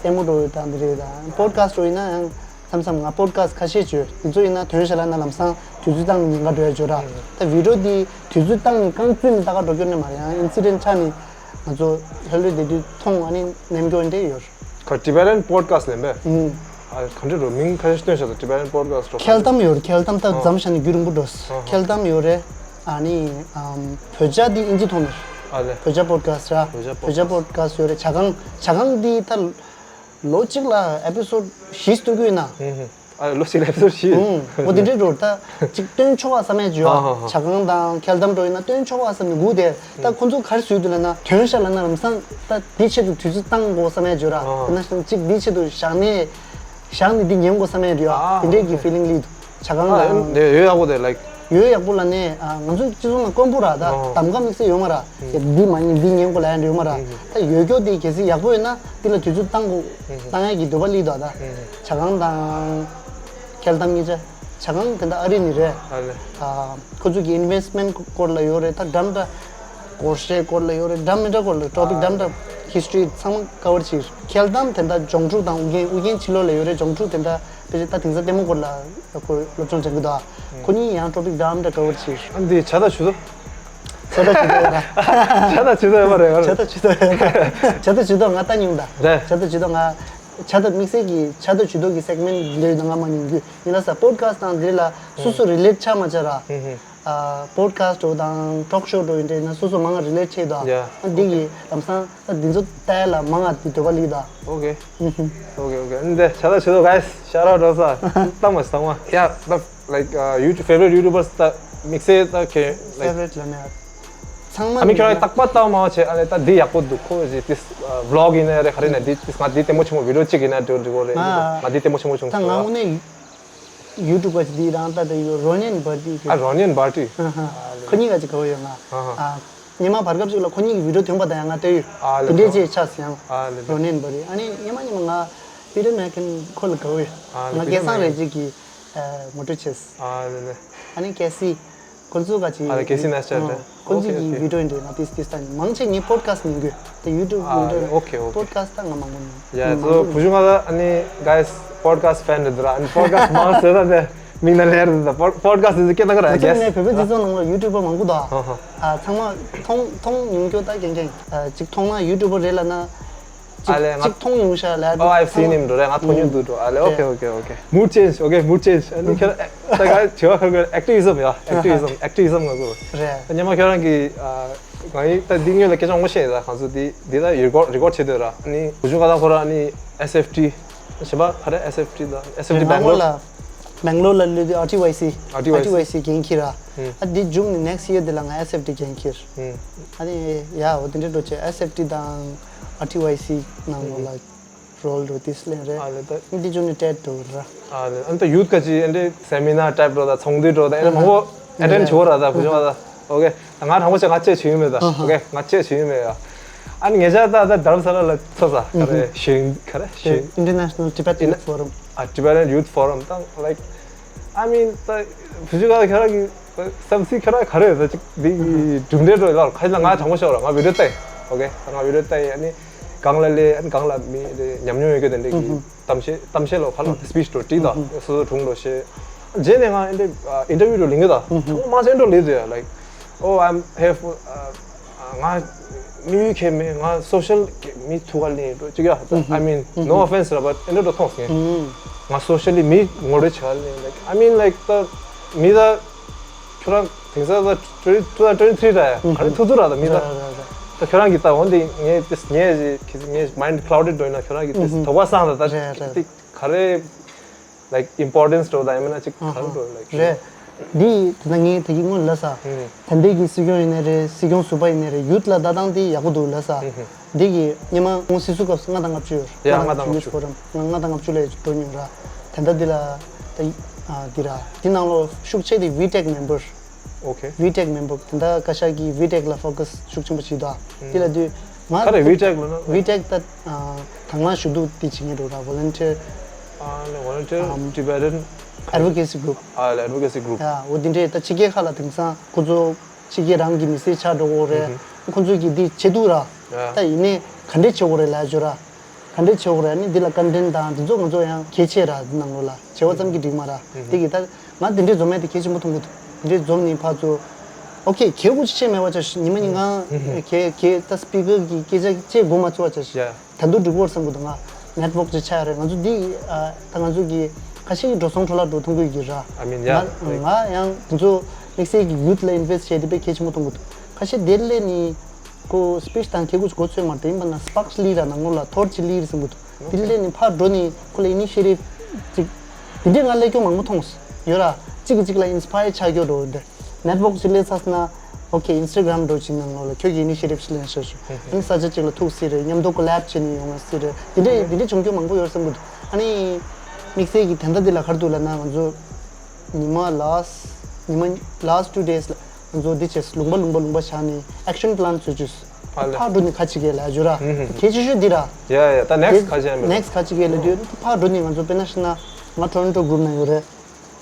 ལྟད་མོ་འགྲོ་ཡོད་ད་འདི་རེད་ད། པོ་ཌི་ཁ་སི་ཊི་འགྲོ་ཡིན་ན་ཡང་མཚམས་མཚམས་ང་པོ་ཌི་ཁ་སི་ཊི་ཁ་ཤས་བྱོས། དེ་ཚོ་ཡིན་ན་དོན་བྱ་ལ་ན་ལམ་སང་དུས་ཚོད་བཏང་ནས་ཉིན་ག་འགྲོ་ཡ་བྱོས་ར། ད་བི་ཌི་ཡོ་འདི་དུས་ཚོད་བཏང་ནས་རྐང་བཙུན་ནས་ལྟ་ག་འགྲོ་རྒྱུ་ནས་མ་རེད། ཡང་ཨིན་སི་ཌེན་ཊི་ཆགས་ནས་ང་ཚོ་ལྷོད་ལྷོད་བསྡད་དུས་མཐོང་ཨ་ནི་ནེམ་སྐྱོ་འདྲ་ཡོད། ཁ་ཊི་བེ་ཊན་པོ་ཌི་ཁ་སི་ཊི་ལེན་པས། ཨ་ག་འདྲ་རོ་མིང་ཁ་ཤས་སྟོན་ཤག་ད་ཊི་བེ་ཊན་པོ་ཌི་ཁ་སི་ཊི་རོ། ཁེལ་གཏམ་ཡོད་རེད། ཁེལ་གཏམ་ད་འཛམ་ཤ་ནི་རྒྱུན་རིང་པོ་འགྲོ། ཁེལ་གཏམ་ཡོད་རེད། ཨ་ནི་ཨམ་བོད་ཇ་འདི་ཨིན་ཇི་ཐོག་ནས། ཨ་ལེ། བོད་ཇ་པོ་ཌི་ཁ་སི་ཊི་ར། བོད་ཇ་པོ་ཌི་ཁ་སི་ཊི་ཡོད་རེད། ཇ་ཁང་ཇ་ཁང་འདི་ད་ལོ་གཅིག་ལ་ཨེ་པི་སོ་ཌི་བཞི་སྟོན་གྱི་ཡོད་ན། ཨ་ལོ་གཅིག་ལ་ཨེ་པི་སོ་ཌི་བཞི། ཨོ་དེ་འདྲའི་འགྲོ་ད་ཅིག་སྟོན་ཆོག་པ་བསམ་ཡས་བྱོས་ཨ། ཇ་ཁང་དང་ཁེལ་གཏམ་འགྲོ་ཡིན་ན་སྟོན་ཆོག་པ་བསམ་ནས་སྒུག་དེ་ད་ཁོ་ཚོ་ག་རེ་བཟོས་འདུག་ལབ་ན་དོན་བྱ་ལབ་ན་ལམ་སང་ད་འདི་ཆེད་དུ་དུས་ཚོད་བཏང་དགོས་བསམ་ཡས་བྱོས་ར། དེ་ན་ཅིག་འདི་ཆེད་དུ་བཞག་ནས་བཞག་ནས་འདི་ཉན་དགོས་བསམ་ཡས་བྱོས་ཨ། དེ་འདྲའི་གི་ཕི་ལིང་སླེབས་འདུག་ཇ་ཁང་དང་། ཡོད་ཡག་པོ་དེ་ལའིག་ཡོད་ཡག་པོ་ལ་ནས་ང་ཚོ་སྤྱི་ཚོགས་ནང་དཀོན་པོ་ར་ད་གདམ་ག་དམིགས་བསལ་ཡོད་མ་ར། འདི་མ་ཉན་འདི་ཉན་དགོས་ལབ་ཡ་ཡོད་མ་ར། ད་ཡོད་སྐྱོ་དེ་གལ་སྲིད་ཡག་པོ་ཡོད་ན་འདི་ལ་དུས་ཚོད་བཏང་དགོས་བཏང་ཡ་གི་འདོད་པ་སླེབས་འདུག་ད་ཇ་ཁང་དང་ཁེལ་གཏམ་གཉིས་ཆ། ཇ་ཁང་དེ་འདྲ་ཨ་རི་ནས་རེད། ཨ་ལེ། ཁོ་ཚོ་གི་ཨིན་ཝེ་སི་མེན་ཊི་སྐོར་ལ་ཡོད་རེད། ད་འདྲ་མི་འདྲ་སྒོར་གཞས་སྐོར་ལ་ཡོད་རེད། འདྲ་མི་འདྲ་སྐོར་ལ་ཊོ་པིག་འདྲ་མི་འདྲ་ཧི་སི་ཊོ་རི་ཚང་མ་ཀ་བར་བྱས། ཁེལ་གཏམ་དེ་འདྲ་ལྗོངས་ཕྲུག་དང་ཨུ་རྒྱན་ཨུ་རྒྱན་ཕྱི་ལོགས་ལ་ཡོད་རེད། ལྗོངས་ཕྲུག་དེ་འདྲ་དཔེ་ཆ་ད་དེང་སང་ལྟད་མོ་སྐོར་ལ་ཁོ་སློབ་སྦྱོང་སྦྱང་གི་འདུག་ཁོ་གཉིས་ཡང་ཊོ་པིག་འདྲ་མི་འདྲ་ཀ་བར་བྱས། ཨ་འདི་ཇ་དང་ཇུས་ཏོག་ཇ་དང་ཇུས་ཏོག་ཡོད་ར། ཇ་དང་ཇུས་ཏོག་ཡོད་མ་རེད། ཇ་དང་ཇུས་ཏོག་ཡོད་ར། ཇ་དང་ཇུས་ཏོག་ང་ལྟ་མྱོང་ད། རེད། ཇ་དང་ཇུས་ཏོག་ང་ཇ་དང་དམིགས་བསལ་གྱི་ཇ་དང་ཇུས་ཏོག་གི་སེག་མེན་ཊི་འདི་ཡོད་ད་ང་མ་ཉན་རྒྱུ་ཡིན་ལ་ས། པོ་ཌི་ཁ་སི་ཊི་དང་འདི་ལ་སོ་སོ་རི་ལེ་ཊི་ཆགས་མ་ཆགས་ར། ཨ་པོ་ཌི་ཁ་སི་ཊི་འགྲོ་དང་ཊོག་ཤོ་འགྲོ་ཡིན་འདྲ་ཡིན་ན་སོ་སོ་མང་ང་རི་ལེ་ཊི་བྱེད་དོ། ཡ། ཨ་འདི་གི་ལམ་སང་ད་འདི་ཚོ་ལྟ་ཡ་ལ་མང་ང་འདི་འདོད་པ་སླེབས་ད། ཨོ་ཀེ། ཨོ་ཀེ་ཨོ་ཀེ། འདི་ཇ་དང་ཇུས་ཏོག་གྷའི་སི་ཤོ་ཊི་ཨའུཊ་འགྲོ་ས། ཏག་མ་ཞིག་ཚང་མ། ཡ་ད་ལའིག་ཡུ་ཊུབ་ཕེ་ཝ་རི་ཊི་ཡུ་ཊུབ་པར་སི་ད་དམིགས་བསལ་ད་ཁྱེད་ལའིག་ཕེ་ཝ་རི་ཊི་ལབ་ན་ཚང་མ་ཨ་མི་ཁྱོད་རང་རྟག་པར་ལྟ་བ་མང་བ་བྱས། ཨ་ལས་ད་འདི་ཡག་པོ་འདུག་ཁོ་ཟེར་ཏིས་བི་ལོག་ཡིན་ན་རེད། ག་རེ་ན་འདི་ཏིས་ང་འདི་ལྟད་མོ་ཆེན་མོ་བི་ཌི་ཡོ་གཅིག་ཡིན་ན་འགྲིག་འགྲིག་གོ་རེད། ང་འདི་ལྟད་མོ་ཆེན་མོ་བྱུང་ད་ང་སོང་། དངོས་གནས་ཡུ་ཊུབ་པ་ཅིག་འདི་རང་ལྟ་ད་ཡོད། རོ་ནན་བྷར་ཏི་གི། ཨ་རོ་ནན་བྷར་ཏི། ཁོ་གཉིས་ཀ་ཅིག་ག་བ་ཡོད་ང་། ཨ་ཉི་མ་བར་སྐབས་ཅིག་ལ་ཁོ་གཉིས་ཀྱི་བི་ཌི་ཡོ་ཐོན་པ་དང་ཡང་ང་ལྟ་ཡོད། ཨ་ལས་དེ་འདྲའི་ཅིག་ཆགས་སོང་ཡང་། ཨ་ལས་རོ་ནན་བྷར་ཏི། ཨ་ནི་ཉི་མ་ཉི་མ་ང་པི་ཊར་མེག་ཁེན་ཁོ་ལ་ག་བ་ཡོད། ང་སྐལ་བཟང་རེ་ཅིག་གི་མོ་ཊ་ཆེས། ཨ་ལེ་ལེ། ཨ་ནི་ཀེ་སི། ཁོ་ཚོ་ག་ཅི། ཨ་ལེ་ཀེ་སི་ནེ་སི་ཊར་རེད། ཁོ་ཚོ་གི་ཨོ་ཁེ་ཨོ་ཁེ། བི་ཌི་ཡོ་འདྲ་ན་ཏིས་ཏིས་ལྟ་ནི་མང་ཆེ་ངའི་པོ་ཌི་ཁ་སི་ཊི་ཉན་གི་ཡོད། ད་ཡུ་ཊུབ་ཨ་བི་ཌི་ཡོ་ཨོ་ཁེ་ཨོ་ཁེ། པོ་ཌི་ཁ་སི་ཊི་ད་ང་མང་པོ་ཉན། ཡ་ཚོ་བུ་ཆུང་ང་ད་ཨ་ནི་གྷའི་སི་པོ་ཌི་ཁ་སི་ཊི་ཕེན་རེད་འདུག་ར། ཨ་ནི་པོ་ཌི་ཁ་སི་ཊི་མང་ཟེར་ད་དེ་མིང་ན་ལེར་འདུག་ད་པོ་ཌི་ཁ་སི་ཊི་ཟེར་སྐད་གཏོང་གི་ར། ཁོ་ཚོ་གྷའི་སི་ནས་བོད་པའི་སྤྱི་ཚོགས་ནང་ལ་ཡུ་ཊུབ་པ་མང་པོ་འདུག་ཨ་ཧ་ཧ། ཚང་མ་མཐོང་མཐོང་ཉུང་སྐྱོ་ད་རྐྱང་རྐྱང་། ཅིག་མཐོང་ན་ཡུ་ཊུབ་པ་རེད་ལབ་ན། ཅིག་ཨ་ལས་ང་ཅིག་མཐོང་མྱོང་ཤག་ལབ། Oh, I've seen him. རེད། ང་མཐོང་མྱོང་འདུག་འགྲོ། ཨ་ལས། Okay, okay, okay. Mood change. Okay, mood change. ཨ་ནི་ཁྱེད་རང་ད་ག་བྱེད་པ་ཁ་ཁ་ཨེག་ཊི་བི་ཟམ་ཡ། ཨེག་ཊི་བི་ཟམ། ཨེག་ཊི་བི་ཟམ་ང་ཚོ་རེད། ཉི་མ་ཁྱེད་རང་གི་ཨ་ང་ཡི་ད་འདི་སྔོན་ལ་སྐད་ཆ་ངོ་ཤེས་ད་ང་ཚོ་འདི་འདི་ད་རི་ཀོཌ་རི་ཀོཌ་བྱེད་འདོད་ར། ཨ་ནི་བུ་ཆུང་ཁ་ད་ཁོ་ར་ཨ་ནི་ཨེས་ཨེཕ་ཊི་གཞན་པ་ག་རེ་ཨེས་ཨེཕ་ཊི་དང་ཨེས་ཨེཕ་ཊི་རེད། ནང་ལོགས་ལ་སྦེང་ལོར་ལ་ལུས་དུས་ཨར་ཊི་ཝའི་སི། ཨར་ཊི་ཝའི་སི། ཨར་ཊི་ཝའི་སི་འགན་འཁྱེར་ར། ཨ་འདི་མཇུག་ནི་ནེག་སི་ཡར་འདི་ལ་ང་ཨེས་ཨེཕ་ཊི་འགན་འཁྱེར། ཨ་ནི་ཡ་འོ་དེ་འདྲའི་འགྲོ་བྱས་ཨེས་ཨེཕ་ཊི་དང་ཨར་ཊི་ཝའི་སི་ནང་ལོགས་ལ་རོལ་འགྲོ་དེ་སི་ལེན་རེད། ཨ་ལེ་ད། འདི་ཅུང་ནི་ཊེཊ་འགྲོ་ར། ཨ་ལེ་ཨ་ནི་ད་ཡུཐ་ག་ཅི་ཨ་འདྲའི་སེ་མི་ནར་ཊའིཔ་འགྲོ་ད་ཚོགས་འདུ་འགྲོ་ད་ཨ་ནི་མང་པོ་ཨེ་ཊེན་ཌི་བྱེད་འོ་ར་ད་བུ་ཆུང་ང་ད། ཨོ་ཁེ་ད་ང་དྲང་པོ་བྱས་ང་ཅེས་བྱེད་ཡོད་མེད་ད། ཨོ་ཁེ་ང་ཅེས་བྱེད་ཡོད་མེད་ཡ། ཨ་ནི་ངེད་ཅག་ད་ད་དྷ་རམ་ས་ལ་ལ་ཚོ་ས་ག་རེ་ཞིང་ག་རེ་ཞིང་International Tibetan Youth Forum. ཨ་Tibetan Youth Forum ད་ལའིཀ I mean ད་བུ་ཆུང་ང་ཁྱོད་རང་གི་བསམ་ཚུལ་ཁྱོད་རང་ག་རེ་ཡོད་ད་ཅིག་འདི་གི་གྲུབ་འབྲས་འགྲོ་ལ་ཁ་ལ་ང་དྲང་པོ་ཤོད་ར། ང་བི་ཌི་ཡོ་ལྟ་ཡིན། ཨོ་ཁེ་ད་ང་བི་ཌི་ཡོ་ལྟ་ཡིན། ཨ་ནི་གང་ལ་ལས་ཨ་ནི་གང་ལ་མི་རེ་ཉམས་མྱོང་ཡོད་གི་དེ་འདྲ་གི་གཏམ་བཤད་གཏམ་བཤད་ལོ་ཁ་ལ་སི་པིཆ་འགྲོ་བྲིས་དང་སོ་སོ་དྲུང་འགྲོ་བཤད། རྗེས་ནས་ང་ཨེ་འདྲ་ཨིན་ཊར་བིའུ་འགྲོ་ལིང་གི་དང་ཚང་མ་ཚན་འགྲོ་ལིང་དུ་ཡ་ལའིཀ Oh, I'm here for ང་དམིགས་ཡུལ་གང་མེད། ང་སོ་ཤལ་མི་ཐུག་ག་ལིང་འགྲོ་ཅིག་ཡ། I mean, no offense ར་but ཨེ་འདྲ་འགྲོ་མཐོང་སོང་། ང་སོ་ཤལ་མི་ངོ་རེ་ཆ་ལིང་like I mean like ད་མི་ད་ཁྱོད་རང་དེང་སང་ད་two thousand twenty three ར་ཡ་ག་རེ་ཐུག་ཐུག་ར་ད་མི་ད། ད་ཁྱོད་རང་གི་ད་འོན་ཏེ་ངས་དེ་ངས་ངས་mind clouded འགྲོ་ཡིན་ན་ཁྱོད་རང་གི་དེ་དོགས་པ་སངས་ད་ད་དེ་ག་རེ་like importance འགྲོ་ད་ཡིན་མིན་ན་ཅིག་ག་རེ་འགྲོ་like རེད། འདི་ད་ངས་ད་གི་སྔོན་ལ་ས་ད་འདི་གི་སྲིད་སྐྱོང་ཡིན་ནའི་རེད། སྲིད་སྐྱོང་ཟུར་པ་ཡིན་ནའི་རེད། ཡུཐ་ལ་ལྟ་སྟངས་དེ་ཡག་པོ་འདུག་ལ་ས། འདི་གི་སྔོན་མ་ཁོང་སྲིད་ཟུར་སྐབས་སུ་ལྔ་དང་ལྔ་བཅུ་ཡོད་རེད། ཡ་ལྔ་དང་ལྔ་བཅུ་ལ་འགྲོ་མྱོང་ར། ད་ལྟ་འདི་ལ་ད་འདི་ར་འདི་ནང་ལོ་ཤུགས་ཆེ་དེ་བི་ཊེག་མེམ་བར། Okay. བི་ཊེག་མེམ་བར་དེ་འདྲ་བཀའ་ཤག་གིས་བི་ཊེག་ལ་ཕོ་ཀ་སི་ཤུགས་ཆེན་པོ་བྱེད་དོ། དེ་ལ་དུས་ང་ག་རེ་བི་ཊེག་ལ་ན། བི་ཊེག་ད་དང་བླངས་ཞུ་གཏུག་དེ་བྱེད་མཁན་འགྲོ་ར་volunteer. ཨ་ནི་volunteer um, Tibetan Advocacy group. ཨ་ལ་advocacy group. ཡ་འོ་འདི་འདྲས་ད་ཕྱི་རྒྱལ་ཁག་ལ་དེང་སང་ཁོ་ཚོ་ཕྱི་རྒྱལ་རང་གི་མི་སེར་ཆགས་འགྲོ་གི་ཡོད་རེད། ཁོ་ཚོས་ཀྱི་འདི་བྱེད་ཐུབ་ར། ཡ་ད་ཡིན་ནའི་ག་འདྲས་བྱེད་དགོས་རེད་ལབ་ཡ་ཅིག་ཡོད་ར། ག་འདྲས་བྱེད་དགོས་རེད། ཨ་ནི་འདི་ལ་content དང་འདི་ཚོ་ང་ཚོ་ཡང་གལ་ཆེ་ར། འདི་ནང་ལོགས་ལ་བྱེད་པ་ཙམ་གྱིས་འགྲིག་མ་ར། དེ་གི་ད་ང་འདི་འདྲས་འཛོམས་ཡ་དེ་གལ་ཆེན་པོ་མཐོང་གི་འདུག་འདི་འདྲས་འཛོམས་ནི་ཕར་ཚུར་ཨོ་ཁེ་གལ་དགོས་ཅི་བྱས་མེད་པ་ཅག་ཉི་མ་ཉིན་གང་གལ་གལ་ད་speaker གི་སྐད་ཆ་བཅད་དགོས་མ་ཚོར་བ་ཅག་ད་དུང་འགྲིག་གི་ཡོད་བསམ་གི་འདུག་ང་network ཅིག་ཆགས་ཡ་རེད། ང་ཚོ་འདི་ཨ་ད་ང་ཚོ་གི་ཁ་ཤས་ཀྱི་འགྲོ་སོང་འཕྲོ་བརླག་འགྲོ་མཐོང་གི་ཡོད་ཀྱི་ར། I mean, yeah, ང་ང་ཡང་དེ་ཚོ་དམིགས་བསལ་གྱི་youth ལ་invest བྱས་ཏེ་དཔེ་གལ་ཆེན་པོ་མཐོང་གི་འདུག་ཁ་ཤས་དེར་སླེབས་ནི་ཁོ་speech དང་ཁེ་གུ་གོ་ཚོད་མ་རེད། ཡིན་པ་ན་spark ལི་ར་ནང་ལོགས་ལ་ཐོར་ཅིག་ལི་རེད་བསམ་གི་འདུག་དེ་ལས་ནི་ཕར་འགྲོ་ནི་ཁོ་ལ་initiative ཅིག་དེ་འདྲའི་ང་ལས་སྐྱོ་མང་པོ་མཐོང་ཡོད་ར། གཅིག་གིས་གཅིག་ལ་inspire ཆགས་རྒྱུ་འགྲོ་འདི་network ཅིག་ལས་ཚར་སོང་ན་okay Instagram འགྲོ་ཅིག་ནང་ལོགས་ལ་ཁྱོད་ཀྱིས་initiative ཅིག་ལེན་ཤོག་ཤོག་ཨ་ནི་ས་ཆ་གཅིག་ལ་ཐུག་སྲིད་རེད། མཉམ་དུ་collab བྱས་ནས་ཡོང་སྲིད་རེད། དེ་འདྲའི་དེ་འདྲའི་བྱུང་རྒྱུ་མང་པོ་ཡོད་བསམ་གི་འདུག་ཨ་ནི་དམིགས་བསལ་གྱི་ད་ལྟ་འདི་ལ་ག་རེ་འདུག་ལབ་ན་ང་ཚོ་ཉི་མ་last ཉི་མ་last two days ལ་ང་ཚོ་འདི་བྱས་ལུང་པ་ལུང་པ་ལུང་པ་བཞག་ནས་action plan བཟོ་བཅུག་ཨ་ལས། ཕར་འགྲོ་ནས་ཁ་ཕྱེ་གི་ལབ་ཡ་ཅིག་ཡོད་ར། ཧུམ་ཧུམ། གལ་ཆེ་ཤོས་འདི་ར། ཡ་ཡ་ད་next ཁ་ཕྱེ་ཡ་མེད། next ཁ་ཕྱེ་གི་ལབ་དུས་ཕར་འགྲོ་ནས་ང་ཚོ་དཔེར་ན་བཤད་ན་ང་Toronto group ནང་ཡོད་རེད།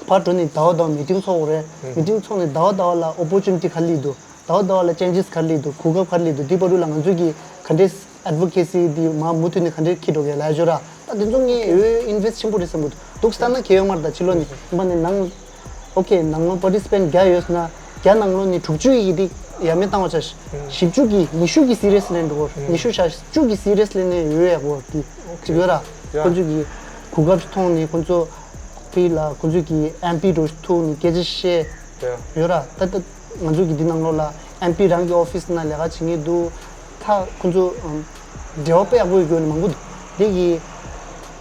ཕར་འགྲོ་ནས་ཟླ་བ་ཟླ་བ་meeting ཚོགས་དགོས་རེད། ཧུམ། meeting ཚོགས་ནས་ཟླ་བ་ཟླ་བ་ལ་opportunity ག་རེ་སླེབས་འདུག་ཟླ་བ་ཟླ་བ་ལ་changes ག་རེ་སླེབས་འདུག་གོ་སྐབས་ག་རེ་སླེབས་འདུག་འདི་བར་དུ་ལ་ང་ཚོས་ཀྱི་ག་འདྲས་advocacy འདི་མ་མུ་མཐུད་ནས་ག་འདྲས་འཁྱེར་འགྲོ་གི་ལབ་ཡ་ཅིག་ཡོད་ར། ད་དེ་ཚོ་ངས་འོས་invest ཆེན་པོ་རེད་བསམ་གི་འདུག་འདུག་ལྟ་ན་གལ་ཡོད་མ་རེད། ད་ཕྱི་ལོགས་ནས་ཡིན་པ་ནས་ནང་okay ནང་ལོགས་participant བརྒྱ་ཡོད་ན་བརྒྱ་ནང་ལོགས་ནས་དྲུག་ཅུ་ཡི་འདི་ཡ་མེད་བཏང་བ་ཆ་བཞི་བཅུ་གི་ཉི་ཤུ་གི་serious ལེན་འགྲོ་གི་ཉི་ཤུ་བཞག་བཅུ་གི་serious ལེན་ནས་ཡོད་ཡ་གོ་འདི་ཅིག་ཡོད་ར། ཡ། ཁོ་ཚོས་ཀྱི་གོ་སྐབས་མཐོང་ནས་ཁོ་ཚོ་ཕི་ལ་ཁོ་ཚོས་ཀྱི་MP འགྲོ་ཐུག་ནས་སྐད་ཆ་བཤད་ཡ། ཡོད་ར། ད་ད་ང་ཚོ་གི་འདི་ནང་ལོགས་ལ་MP རང་གི་office ནང་ལས་ཀ་བྱེད་མཁན་འདུག་ད་ཁོ་ཚོ་ཨམ་འབྲེལ་བ་དཔེ་ཡག་པོ་ཡོད་རྒྱུ་ནི་མང་པོ་འདུག་འདི་གི་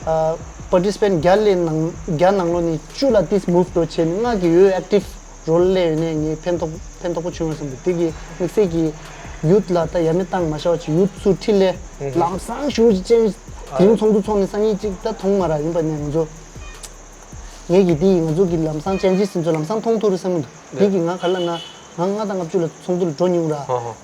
ཨ་participant བརྒྱ་ལས་ནང་བརྒྱ་ནང་ལོགས་ནས་བཅུ་ལ་ཏིས་move འགྲོ་བྱས་ནས་ལྔ་གི་ཡོད་active role ལས་ཡོད་ནས་ངས་ཕན་ཐོགས་ཕན་ཐོགས་པོ་བྱུང་ཡོད་བསམ་འདུག་འདི་གི་དམིགས་བསལ་གྱི་youth ལ་ད་ཡ་མེད་བཏང་མ་བཞག་པ་ཅིག youth ཚུར་འཁྲིད་ལས་ལམ་སང་ཞུ་ཅིག་change དེ་རིང་ཚོགས་འདུ་ཚོགས་ནས་སང་ཉིན་ཅིག་ད་མཐོང་མ་ར། ཡིན་པ་ནས་ང་ཚོ་ངས་ཀྱི་འདི་ཡིས་ང་ཚོ་གི་ལམ་སང་changes དེ་ཚོ་ལམ་སང་མཐོང་ཐུབ་རེད་བསམ་གི་འདུག་འདི་གི་ང་ག་ལ་ན་ང་ལྔ་དང་ལྔ་བཅུ་ལ་ཚོགས་འདུ་ལ་འགྲོ་མྱོང་ར།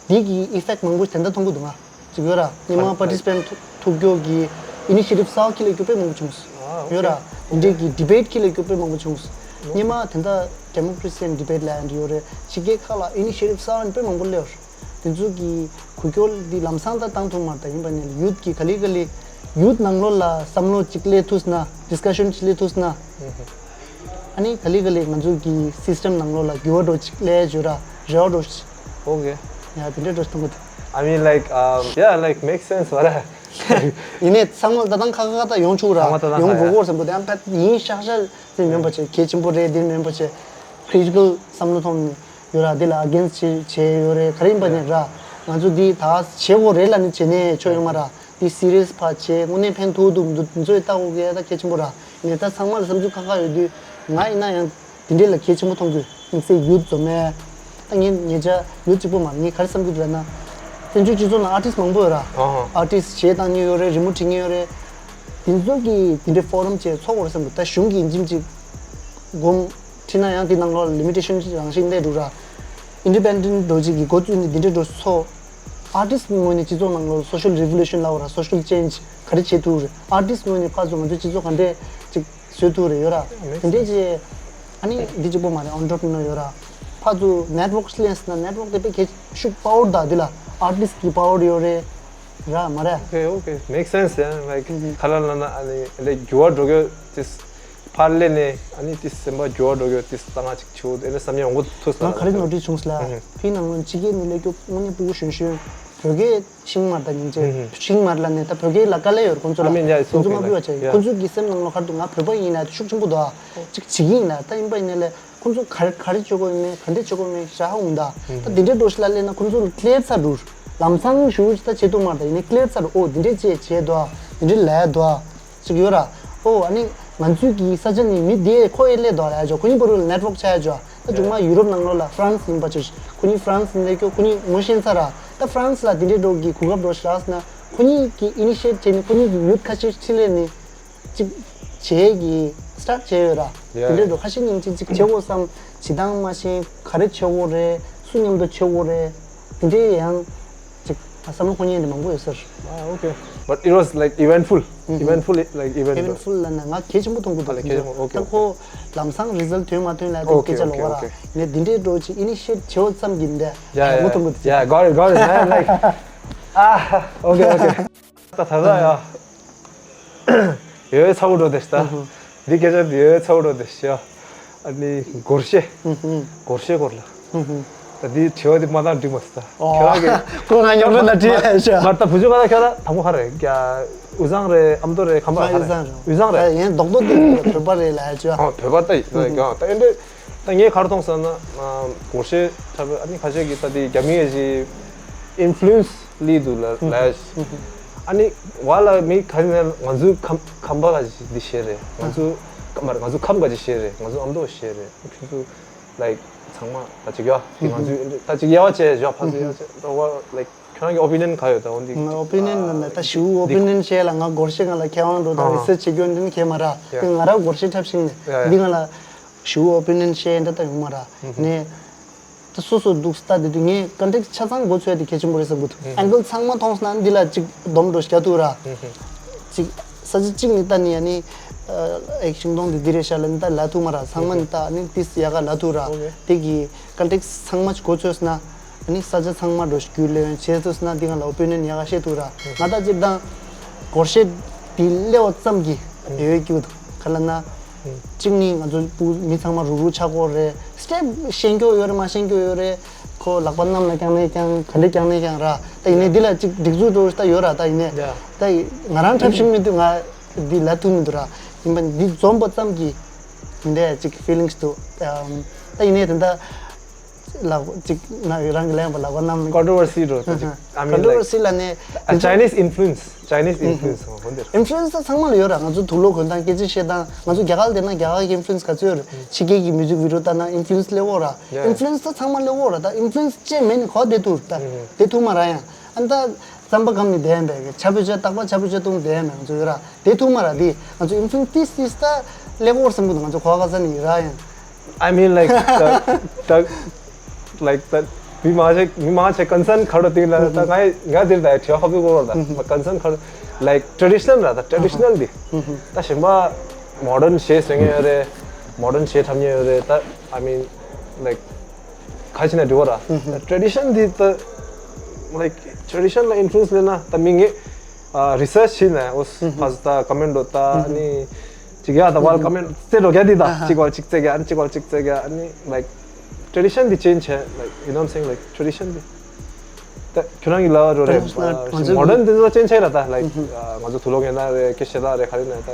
འདི་གི་effect མང་པོ་དེ་འདྲ་མཐོང་གི་འདུག་ང་ཅིག་ཡོད་ར། ཉི་མ་participant ཐུག་རྒྱུ་གི་initiative གསར་པ་ཁྱེར་ལས་རྒྱུ་དཔེ་མང་པོ་བྱུང་སོང་། ཡོད་ར། འདི་འདྲའི་གི་debate ཁྱེར་ལས་རྒྱུ་དཔེ་མང་པོ་བྱུང་སོང་། ཉི་མ་དེ་འདྲ་democracy and debate ལབ་ཡ་འདྲ་ཡོད་རེད། ཕྱི་རྒྱལ་ཁག་ལ་initiative གསར་པ་དཔེ་མང་པོ་སླེབས་ར། དེ་ཚོ་གི་གོ་སྐྱོར་འདི་ལམ་སང་ད་བཏང་ཐུབ་མ་རེད། ད་ཡིན་པ་ནས་youth གི་ག་ལེ་ག་ལེ་youth ནང་ལོགས་ལ་བསམ་བློ་གཅིག་སླེབས་ཐུབ་ན་discussion གཅིག་སླེབས་ཐུབ་ན། ཨ་ནི་ག་ལེ་ག་ལེ་ང་ཚོ་གི་system ནང་ལོགས་ལ་འགྱུར་བ་འགྲོ་གཅིག་སླེབས་བྱོས་ར་རེ་བ་འགྲོ་གཅིག okay ཡ་དེ་འདྲ་འགྲོ་གཏོང་གི་འདུག I mean, like, um, yeah, like, makes sense, what? ཡིན་ནའི་ཚང་མ་ད་ཐང་ཁ་ཁ་ད་ཡོང་ཆུག་ར། ཚང་མ་ད་ཐང་ཡོང་ཁ་དགོས་ཁ་གོ་བསམ་པ་དེ་ཨ་ཕ་ཡིན་ཤག་ཤག་ཅིག་མིན་པ་བྱས་གལ་ཆེན་པོ་རེད། འདི་མིན་པ་བྱས་critical བསམ་བློ་ཐོངས་ནས་ཡོད་ར། འདི་ལ་against བྱས་བྱས་ཡོད་རེད། ག་རེ་ཡིན་པ་ནས་ར་ང་ཚོ་འདི་ད་བྱེད་དགོས་རེད་ལབ་ནས་བྱས་ནས་ཆོག་ཡོད་མ་ར། འདི་serious ཕར་བྱས་དངོས་གནས་ཕན་ཐོགས་འདུག་མི་འདུག་འདི་ཚོ་ཡི་ལྟ་དགོས་གི་ད་གལ་ཆེན་པོ་ར། ངས་ད་ཚང་མ་ལ་བསམ་ཚུལ་ཁ་ཁ་ཡོད་དུས་ང་ཡིན་ན་ཡང་། དེ་འདྲས་ལ་གལ་ཆེན་པོ་མཐོང་གི་དམིགས་བསལ་youth འཛོམས་མེད། ད་ངས་ཉེ་ཆར་youth གཅིག་པོ་མ་ངས་ག་རེ་བསམ་གྱི་འདུག་ལབ་ན། བཙན་བྱོལ་སྤྱི་ཚོགས་ནང་artist མང་པོ་ཡོད་ར། ཨ་ཧ། artist གཞས་བཏང་མཁན་ཡོད་རེད། རི་མོ་བྲིས་མཁན་ཡོད་རེད། དེ་ཚོ་གི་དེ་འདྲའི་forum བྱས་ཚོགས་དགོས་རེད་བསམ་གི་འདུག་ད་གཞུང་གི་ཡིན་གཅིག་མིན་གཅིག་སྒོམ་ཁྲིད་ན་ཡང་དེ་ནང་ལོགས་ལ་limitation རང་བཞིན་སླེབས་འགྲོ་ར། independent འགྲོ་གཅིག་གི་འགོ་བཙུགས་ནས་དེ་འདྲའི་འགྲོ་ཚོགས། artist ངོས་ནས་སྤྱི་ཚོགས་ནང་ལོགས་ལ་social revolution ལབ་དགོས་ར། social change ག་རེ་བྱེད་ཐུབ་རེད། artist ངོས་ནས་ཕར་ཚུར་ང་ཚོའི་སྤྱི་ཚོགས་ག་འདྲས་ཅིག་བཟོས་ཐུབ་རེད་ཡོད་ར། དེ་འདྲས་ཀྱི་ཨ་ནི་འདི་གཅིག་པོ་མ་རེད། entrepreneur ཡོད་ར། ཕར་ཚུར་network ལེན་ཟེར་ན་network དེ་དཔེ་གལ་ཤུགས་power ད་འདི་ལ་artist གི་power ཡོད་རེད་ར་མ་རེད། Okay, okay, makes sense, yeah. Like, ག་ལ་ལ་ན་ཨ་ནི་ལས་འགྱུར་བ་འགྲོ་གི་དེ་ཕར་ལེན་ནས་ཨ་ནི་དེ་སེམས་པ་འགྱུར་བ་འགྲོ་གི་དེ་ལྟ་ང་ཅིག་ཆུ་དེ་ནས་བསམ་ཡང་འོང་གི་ཐུག་ས་ང་ག་རེ་ནོར་འཁྲུལ་བྱུང་ཟེར་ལ་ཕི་ནང་ལོ་ཕྱི་རྒྱལ་ནས་སླེབས་རྒྱུ་དངོས་གནས་སྤུ་གུ་གཞོན་གཞོན་བོད་སྐད། ཤིང་མར་དང་སྙིང་རྗེ། ཤིང་མར་ལ་ནི་ད་བོད་སྐད་ལ་དཀའ་ལས་ཡོད་རེད་ཁོང་ཚོ་ལ། I mean, yeah, it's okay, ཁོང་ཚོ་མ་ཕུད་པ་བྱས། yeah. ཁོང་ཚོ་གི་སེམས་ནང་ལ་ཁར་དུ་ང་བོད་པ་ཡིན་ན་ཤུགས་ཆེན་པོ་འདུག་ཨ། ཅིག་བྱེད་ཀྱི་ཡིན་ན་ད་ཡིན་པ་ཡིན་ན་ལས་ཁོང་ཚོ་ག་རེ་ག་རེ་བྱེད་དགོས་ཡིན་མིན་ག་འདྲས་བྱེད་དགོས་ཡིན་མིན་ཤ་ཧ་འོང་ད། ད་འདི་འདྲས་འགྲོ་ཤི་ལ་སླེབས་ན་ཁོང་ཚོ་ལ་clear ཚར་འགྲོ། ལམ་སང་ཞུ་ད་བྱེད་ཐུབ་མ་རེད། ད་ཡིན་ནའི་clear ཚར་འགྲོ། ཨོ་འདི་འདྲས་བྱས་བྱས་འདུག་ཨ། འདི་འདྲས་ལས་འདུག་ཨ། ཅིག་ཡོད་ར། ཨོ་ཨ་ནི་ང་ཚོའི་གི་ས་ཆ་ནི་མི་དེ་ཁོ་ཨེ་སླེབས་འདུག་ལབ་ཡ་ཅོ་ཁོ་གཉིས་བར་དུ་network ཆགས་ཡ་ཅོ། ད་ཅུང་མ་ཡུ་རོབ་ནང་ལོགས་ལ་France ཡིན་པ་ཅིག་ཁོ་གཉིས་France ནས་སྐྱོ་ཁོ་གཉིས་ངོ་ཤེས་ཚར་ར། ད་France ལ་དེ་འདྲའི་འགྲོ་གི་གོ་སྐབས་འགྲོ་ཤག་ཟེར་ན་ཁོ་གཉིས་ཀྱི་initiate བྱས་ནས་ཁོ་གཉིས་ཀྱི་youth ཁ་ཤས་ཕྱི་ལས་ནས་ཅིག་བྱེད་ཀྱི་start བྱས་ཡོད་ར། དེ་འདྲའི་འགྲོ་ཁ་ཤས་ཉིན་གཅིག་ཅིག་བྱེད་དགོས་བསམ་བྱེད་སྟངས་མ་ཤེས་ག་རེ་བྱེད་དགོས་རེད་སུ་མཉམ་དུ་བྱེད་དགོས་རེད་དེ་འདྲའི་ཡང་ཅིག་བསམ་བློ་འཁོར་མཁན་དེ་མང་པོ་ཡོད་ཟེར། Ah, okay. But it was like eventful. Eventful, like eventful. Eventful ལབ་ན་ང་གལ་ཆེན་པོ་མཐོང་གི་འདུག་ཨ་ལས་གལ་ཆེན་པོ། Okay, ད་ཁོ་ལམ་སང་result ཐོན་མ་ཐོན་ལ་དེ་Okay, སྐད་ཆ་ལོག་པ་ར། okay. ནས་འདི་འདྲའི་འགྲོ་ཅིག་initiate བྱེད་འོ་ཙམ་གྱིས་འདི་Yeah, ཡག་པོ་yeah. མཐོང་གི་འདུག Yeah, got it, got it, man. Like, ah, okay, okay. ད་ད་ད་ཡ། ཡོད་ཚ་བོ་འགྲོ་དེ་ཤ་ད། འདི་སྐད་ཆ་འདི་ཡོད་ཚ་བོ་འགྲོ་དེ་ཤ། ཨ་ནི་སྒོར་གཞས། སྒོར་གཞས་སྐོར་ལ། ད་འདི་དྲི་བ་འདི་མ་བཏང་འགྲིག་མ་སོང་ད། ཁྱོད་རང་གི་ཁོ་ང་ཉོབ་རོ་ད་བྲིས་ལ་ཤ། མར་ད་བུ་ཆུ་ག་ད་ཁྱོད་ད་དང་པོ་ག་རེ་ཀྱ། དབུས་གཙང་རེད། ཨ་མདོ་རེད། ཁམས་པ་ག་རེ། དབུས་གཙང་རེད། ཡང་རྡོག་རྡོག་འདི་བོད་པ་རེད་ལ་ཧ་ཅོ། ཨ་བོད་པ་ད་ཡིན་ད་ཡིན་ད་ཨེ་འདྲ། ད་ངས་ག་རེ་མཐོང་སོང་ན། སྒོར་གཞས་འཁྲབ་ཨ་ནི་ཁ་ཤས་ཀྱིས་ད་དེ་རྒྱ་མི་ཡ་ཞིག་influence ལི་འདུག་ལ་ལ། ཨ་ནི་བ་ལ་མི་ག་ནས་ང་ཚོའི་ཁམས་ཁམས་པ་ག་ཞིག་འདི་གཞས་རེད། ང་ཚོའི་ཁམས་པ་ང་ཚོའི་ཁམས་ག་ཞིག་གཞས་རེད། ང་ཚོའི་ཨ་མདོ་གཞས་རེད། ཁྱོད་ཚོ་like ཚང་མ་ད་ཅིག་ཡ་དེ་ང་ཚོའི་ད་ཅིག་ཡ་བ་བྱས་ཞོག་ཕ་ཚོ་ཡ་བྱས་ད་བ་like ཁྱོད་རང་གི་opinion ག་ཡོད་ད་འོ་འདི། ང་opinion ལ་ནི་ད་ཞུ་opinion བཤད་ལ་ང་སྒོར་གཞས་ང་ལ་མཁས་དབང་འགྲོ་ད་research བྱེད་རྒྱུ་འདི་ནི་མཁས་མ་ར། དེ་ང་ར་སྒོར་གཞས་འཁྲབ་ཤིང་ནས་འདི་ང་ལ་ཞུ་opinion བཤད་འདི་ད་ཡོང་མ་ར་ནས། ད་སོ་སོ་འདུག་ལྟ་དེ་དུས་ངས་context ཆ་ཚང་མགོ་ཚོས་དེ་གལ་ཆེན་པོ་རེད་བསམ་གི་འདུག angle ཚང་མ་མཐོང་སོང་ན་འདི་ལ་ཅིག་སྡོམ་འགྲོ་ཞིག་རྒྱག་ཐུབ་ར། ཅིག་ས་ཆ་གཅིག་ནས་ལྟ་ནི་ཡ་ནི་ཨེག་ཤིང་སྡོང་དེ་འདི་རེད་ཤག་ལ་ནི་ད་ལ་ཐུབ་མ་ར། ཚང་མ་ནི་ད་ནི་ཏིས་ཡ་ག་ལ་ཐུབ་ར། དེ་གི་context ཚང་མ་ཅིག་མགོ་ཚོས་སོང་ན་ནི་ས་ཆ་ཚང་མ་འགྲོ་ཞིག་རྒྱུས་ལེན་བྱེད་ཐུབ་སོང་ན་འདི་ག་ལ་opinion ཡ་ག་བཤད་ཐུབ་ར། ང་ད་ཅིག་དང་སྒོར་གཞས་དེ་སླེབས་པ་ཙམ་གྱིས་ཡོད་ཀྱི་འདུག་ག་ལ་ན། གཅིག་ནི་ང་ཚོ་བུ་མི་ཚང་མ་རུག་རུག་ཆགས་ཀྱི་ཡོད་རེད། སྐད་ཤེས་ཀྱི་ཡོད་རེད་མ་ཤེས་ཀྱི་ཡོད་རེད། ཁོ་ལག་པ་གནམ་ལ་བརྐྱངས་ནས་ཀྱང་ག་འདྲ་བརྐྱངས་ནས་ཀྱང་ར། ད་ཡིན་ནའི་འདི་ལ་ཅིག་སྒྲིག་འཛུགས་འགྲོ་ད་ཡོད་ར། ད་ཡིན་ནའི་ད་ང་རང་འཁྲབ་ཤེས་མི་འདུག་ང་འདི་ལ་ཐུབ་མི་འདུག་ར། ཡིན་པ་འདི་འཛོམས་པ་ཙམ་གྱིས་འདི་ཅིག་feelings འདུག་ད་ཡིན་ནའི་ད་ལྟ་ལག་ཅིག་ན་རང་གི་ལན་པ་ལག་པ་གནམ། Controversy འགྲོ་ད་ཅིག I mean, like, controversy ལ་ནས། A Chinese influence. Chinese influence ཧོ་འདིར། Influence ད་ཚང་མ་ལ་ཡོད་ར། ང་ཚོ་དུག་ལོག་གོན་སྟངས་སྐད་ཆ་བཤད་སྟངས། ང་ཚོ་རྒྱ་གར་ལ་བསྡད་ན་རྒྱ་གར་གྱི་influence ག་ཚོད་ཡོད་རེད། ཕྱི་རྒྱལ་གྱི་music video ལྟ་ན་influence སླེབས་ཡོད་ར། Influence ད་ཚང་མ་སླེབས་ཡོད་ར། ད་influence ཅན་མེད་ནི་ག་བ་བསྡད་ཐུབ་ར། ད་བསྡད་ཐུབ་མ་ར། ཡང་ཨ་ད་རྩམ་པ་སྐམ་ནས་བསྡད་ཡ་མེད་གི། ཆ་བོད་ཆ་རྟག་པ་ཆ་བོད་ཆ་བཏུང་བསྡད་ཡ་མེད། ང་ཚོ་ཡོད་ར། བསྡད་ཐུབ་མ་ར། འདི་ང་ཚོ་influence ཏིས་ཏིས་ད་སླེབས་ཡོད་ར་བསམ་གི་འདུག་ང་ཚོ་གོ་བ་ག་ས་ནས་ཡིན་ར། ཡང་I mean, like, the, the, like, the, མི་མང་ཆེ་མི་མང་ཆེ་concern ག་རེ་འདུག་ལབ་ན། ད་ང་ང་འདིར་ད་དྲི་བ་ཧ་གོ་གོ་ར། ད་concern ག་རེ། Like, traditional ར། ད་traditional འདི་ད་གཞན་པ་modern གཞས་ཟེར་མཁན་ཡོད་རེད། Modern གཞས་འཁྲབ་མཁན་ཡོད་རེད། ད་I mean, like, ག་ཅི་ན་འདྲི་བ་ར། ད་tradition འདི་ད་like, tradition ལ་influence སླེབས་ན། ད་མི་ངས་research བྱས་ནས་འོ་ཕ་ད་comment འགྲོ་ད་ཨ་ནི་ཅིག་ཡ་ད་བར་comment རྩེ་འགྲོ་རྒྱ་འདི་ད་ཅིག་བར་ཅིག་རྩེ་རྒྱ། ཨ་ནི་ཅིག་བར་ཅིག་རྩེ་རྒྱ། ཨ་ནི་like, tradition འདི་change བྱས། Like, you know what I'm saying? Like, tradition འདི་ད་ཁྱོད་རང་གི་ལབ་རོ་རེད། Traditional ང་ཚོ་modern འདི་ཚོ་change བྱས་ར། ད་like, ང་ཚོ་དུག་ལོག་ངན་ན་རེད། སྐད་ཆ་ད་རེད། ག་རེ་ན་ད་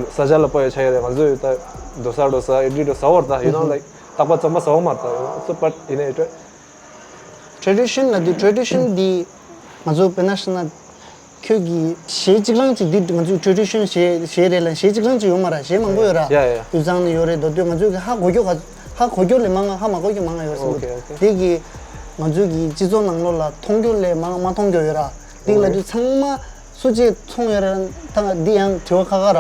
ས་ཆ་ལ་པོ་ཡ་ཆ་ཡ་རེད། ང་ཚོ་ད་རྡོ་ས་རྡོ་ས་ཨེ་འདྲ་རྡོ་ས་བོར་ད། You know, like, རྟག་པ་རྩམ་པ་ཟ་བ་མ་ད། So, but ཡིན་ནའི་tradition ལ་འདི་tradition འདི་ང་ཚོ་དཔེར་ན་ཤི་ན། ཁྱོད་ཀྱི་གཞས་གཅིག་རང་གཅིག་འདི་ང་ཚོའི་tradition གཞས་གཞས་རེད་ལ། གཞས་གཅིག་རང་གཅིག་ཡོད་མ་ར། གཞས་མང་པོ་ཡོད་ར། Yeah, yeah. དབུས་གཙང་ནས་ཡོད་རེད། མདོ་སྟོད། ང་ཚོས་ཀྱི་ཧ་གོ་རྒྱུ་ག་ཧ་གོ་རྒྱུ་ལས་མང་ང་ཧ་མ་གོ་རྒྱུ་མང་ང་ཡོད་རེད་བསམ་གི་འདུག Okay, okay. དེ་གི་ང་ཚོས་ཀྱི་སྤྱི་ཚོགས་ནང་ལོགས་ལ་མཐོང་རྒྱུ་ལས་མང་ང་མ་མཐོང་རྒྱུ་ཡོད་ར། དེ་གི་ལ་དུས་ཚང་མ་སུ་གཅིག་མཐོང་ཡོད་ར། ད་འདི་ཡང་དྲི་བ་ཁག་ཁག་ར།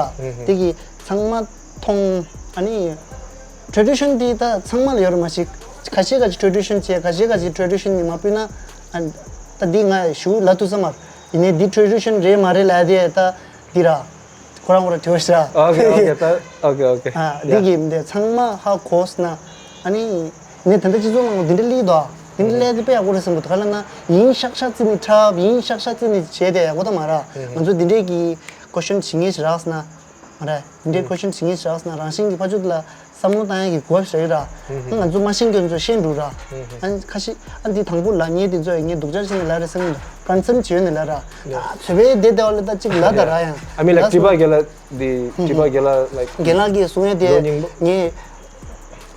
དེ་གི་ཚང་མ་མཐོང་། ཨ་ནི་tradition འདི་ད་ཚང་མ་ལ་ཡོད་རེད་མ་གཞི། ཁ་ཤས་ཁ་ཅིག་tradition བྱས། ཁ་ཤས་ཁ་ཅིག་tradition ནི་མ་ཕུད་ན། ཨ་ད་འདི་ང་ཞུ་ལབ་ཐུབ་ས་མ་རེད། ཡིན་ནའི་འདི་tradition རེད་མ་རེད་ལབ་དེ་ད་འདི་ར། ཁོ་རང་ཁོ་ར་དྲི་བ་ཞིག་ར། Okay, okay, ད་okay, okay. ཨ་འདི་གི་འདི་ཚང་མ་ཧ་གོ་སོང་ན། ཨ་ནི་ནས་ད་ལྟ་སྤྱི་ཚོགས་ནང་འདི་འདྲ་སླེབས་འདུག་འདི་འདྲ་སླེབས་དེ་དཔེ་ཡག་པོ་རེད་བསམ་གི་འདུག་ག་ལབ་ན་ཡིན་ཤག་ཤག་རྩེ་ནས་འཁྲབ། ཡིན་ཤག་ཤག་རྩེ་ནས་བྱས་དེ་ཡག་པོ་ད་མ་ར། ང་ཚོ་འདི་འདྲས་ཀྱི་question བྱེད་མཁན་ཞིག་རག་སོང་ན། མ་རེད། འདི་འདྲའི་question བྱེད་མཁན་ཞིག་རག་སོང་ན་རང་བཞིན་གྱིས་ཕར་ཕྱོགས་དེ་ལ་བསམ་བློ་བཏང་ཡག་གི་གོ་སྐབས་ཞིག་རེད་ར། ང་ཚོ་མ་ཤེས་མཁན་ཚོ་ཤེས་འགྲོ་ར། ཨ་ཁ་ཤས་ཨ་འདི་དང་པོ་ལ་ངས་འདི་ཚོ་ངས་སྡུག་ཅག་བྱས་ནས་ལབ་རེད་བསམ་གི་འདུག concern བྱས་ནས་ལབ་ར། ཚོད་པའི་བསྡད་བསྡད་པ་ལ་ད་ཅིག་ལབ་ད་ར། ཡང་I mean, like, དྲི་བ་རྒན་ལགས་འདི་དྲི་བ་རྒན་ལགས་like རྒན་ལགས་ཀྱིས་གསུང་ཡས་དེ་ངས་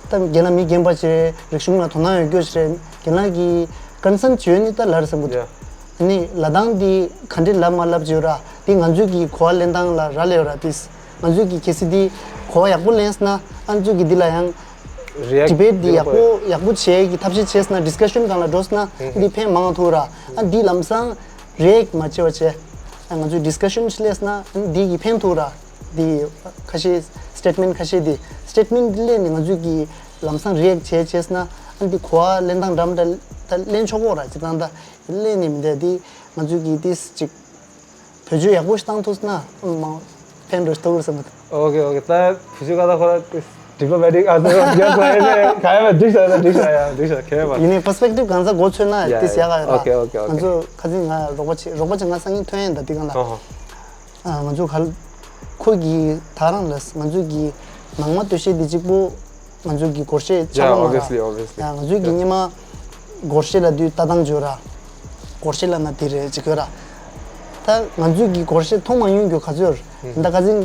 ད་རྒན་ལགས་མི་རྒན་པ་ཞིག་རེད། རིག་གཞུང་ལ་དོ་སྣང་ཡོད་རྒྱུ་ཞིག་རེད། རྒན་ལགས་ཀྱིས་concern བྱས་ནས་ད་ལབ་རེད་བསམ་གི་འདུག་ཨ་ནི་ལབ་སྟངས་འདི་ག་འདྲས་ལབ་མ་ལབ་ཅིག་ཡོད་ར། འདི་ང་ཚོས་ཀྱི་གོ་བ་ལེན་སྟངས་ལ་རག་ལས་ཡོད་ར། དེས་ང་ཚོས་ཀྱི་གལ་སྲིད་འདི་གོ་བ་ཡག་པོ་ལེན་སོང་ན་ཨ་ཚོས་ཀྱི་འདི་ལ་ཡང་React debate འདི་ཡག་པོ་ཡག་པོ་བྱེད་ཀྱི་ཐབས་ཤེས་བྱས་སོང་ན། discussion སྒང་ལ་འགྲོ་སོང་ན་འདི་ཕན་མང་ཐུག་ར། ཨ་འདི་ལམ་སང་react མ་བྱེད་པ་བྱས། ཨ་ང་ཚོས་discussion ཞིག་སླེབས་སོང་ན་ཨ་འདི་གི་ཕན་ཐུག་ར། འདི་ཁ་ཤས་statement ཁ་ཤས་འདི་statement འདི་སླེབས་ནས་ང་ཚོས་ཀྱི་ལམ་སང་react བྱས་བྱས་སོང་ན་ཨ་འདི་གོ་བ་ལེན་སྟངས་འདྲ་མི་འདྲ་ད་ལེན་ཆོག་གོ་ར། སྤྱིར་བཏང་ད། ལས་ནི་མི་འདས་དེ། ང་ཚོས་ཀྱིས་ཏིས་ཅིག་བེད་སྤྱོད་ཡག་པོ་ཞིག་བཏང་ཐུབ་ན་མང་ཕན་འགྲོ་ཞིག་ཐུབ་བསམ་གི་འདུག་ཨོ་ཀེ་ཨོ་ཀེ། ད་བུ་ཆུ་ཀ་ད་ཁོ་ར་ཏིས་ཌི་པི་ལོ་མེ་ཊིག་ཨ་ཟེར་རྒྱ་ཁོ་ཨེ་ནས་ག་ཡ་བ་འགྲིག་ས་ད་འགྲིག་ས་ཡ་འགྲིག་ས་ཁེ་བ། ཡིན་ནའི་པར་སི་པེག་ཊིབ་གང་ས་མགོ་ཚོས་ན་ཡ་ཏིས་ཡག་ག་ཡོད་ཨོ་ཀེ་ཨོ་ཀེ་ཨོ་ར། ང་ཀེ་ཚོ་ཁ་སང་ང་རོགས་པ་བྱེད་རོགས་པ་བྱེད་ང་སང་ཉིན་ཐོན་ཡིན་ད་ཏི་གང་ལ། ཨོ་ཧོ། ཨ་ང་ཚོ་ག་ལ་ཁོ་གི་ད་རང་ལ་ང་ཚོ་གི་ནང་མ་སྟོད་གཞས་འདི་གཅིག་པོ་ང་ཚོ་གི་སྒོར་གཞས་ཆགས་པ་མ་ར། Yeah, obviously, obviously. ཨ་ང་ཚོ་གི་Yeah. སྔོན་མ་སྒོར་གཞས་ལ་དུས་ལྟ་སྟངས་བརྗོད་ར། སྒོར་གཞས་ལ་ན་དེ་རེད་ཅིག་ཡོད་ར། ད་ང་ཚོ་གི་སྒོར་གཞས་མཐོང་མ་མྱོང་རྒྱུ་ག་ཚོད་ཡོད་ར། ད་ཁ་སང་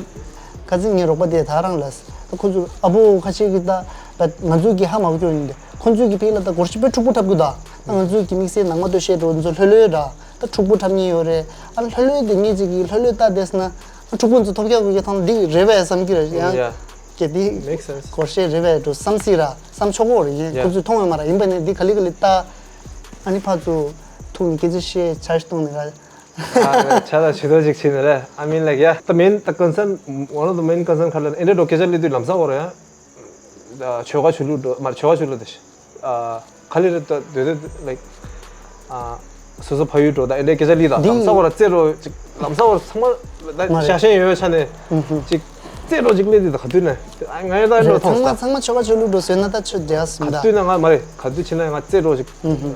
ཁ་སང་ངའི་རོགས་པ་དེ་ད་རང་ལ་ད་ཁོ་ཚོ་ཨ་བོ་ཁ་ཤས་ཀྱི་ད་ད་ང་ཚོ་གི་ཧ་མ་གོ་རྒྱུ་ཡིན་ཏེ་ཁོ་ཚོ་གི་ཕི་ལ་ད་སྒོར་གཞས་དཔེ་འཁྲུག་པོ་འཁྲབ་གི་ད། ད་ང་ཚོ་གི་དམིགས་བསལ་ནང་མ་སྟོད་གཞས་འགྲོ་ཚོ་ལྷོད་ལྷོད་ར། ད་འཁྲུག་པོ་འཁྲབ་མཁན་ཡོད་རེད། ཨ་ལྷོད་ལྷོད་དེ་ངེད་ཅིག་གིས་ལྷོད་ལྷོད་ལྟ་བསྡད་ན་ཨ་འཁྲུག་པོ་ཚོ་ཐོབ་རྒྱག་དགོས་ཀྱི་ཐང་འདི་རེད་པས་བསམ་གྱི་རེད་ཡང་Yeah. གལ་ཏེ་Makes sense. སྒོར་གཞས་རེད་པས་འགྲོ་བསམ་སྲིད་ར་བསམ་ཆོག་གོ་རེད་ཡིན Yeah. ཁོ་ཚོས་མཐོང་བས་མ་ར་ཡིན་པ་ནས་འདི་ག་ལི་ག་ལི་ལྟ། ཨ་ནི་ཕར་ཚུར་ཐུག་ནས་སྐད་ཆ་བཤད་འཆར་གཞི་གཏོང་ནས་ར། ཆ་ལ་ཇུས་གཏོགས་ཅིག་བྱས་ནས་རེད། I mean like yeah the main the concern one of the main concern ཁ་ལ་ཨེ་འདྲ་འགྲོ་སྐད་ཆ་ལི་དུས་ལམ་སང་འོ་ར་ཡང་ཆོལ་ཁ་ཆོས་ལུགས་འགྲོ་མ་ཆོལ་ཁ་ཆོས་ལུགས་དེ། ཨ་ག་ལེར་ད་དེ་དེ་like ཨ་སོ་སོ་ཕ་ཡུལ་འགྲོ་ད་ཨེ་འདྲའི་སྐད་ཆ་ལི་ད་འདི་ལམ་སང་བར་རྩེ་རོ་ཅིག་ལམ་སང་བར་ཚང་མ་ད་མ་རེད། ཤ་ཞེན་ཡོད་ཆ་ནས་ཨུ་ཧུ། ཅིག་རྩེ་རོ་ཅིག་ལི་དེ་ད་ག་དུས་ནས་ཨ་ང་ཡོད་ད་ཨེ་འགྲོ་རེད། མཐོང་ཚང་མ་ས་ཚང་མ་ཆོལ་ཁ་ཆོས་ལུགས་འགྲོ་ཟེར་ན་ད་ཆོས་རྒྱག་ཟིན་ག་ད། དུས་ན་ང་མ་རེད་ག་དུས་ཕྱིན་ན་ང་རྩེ་རོ་ཅིག་ཨུ་ཧུ།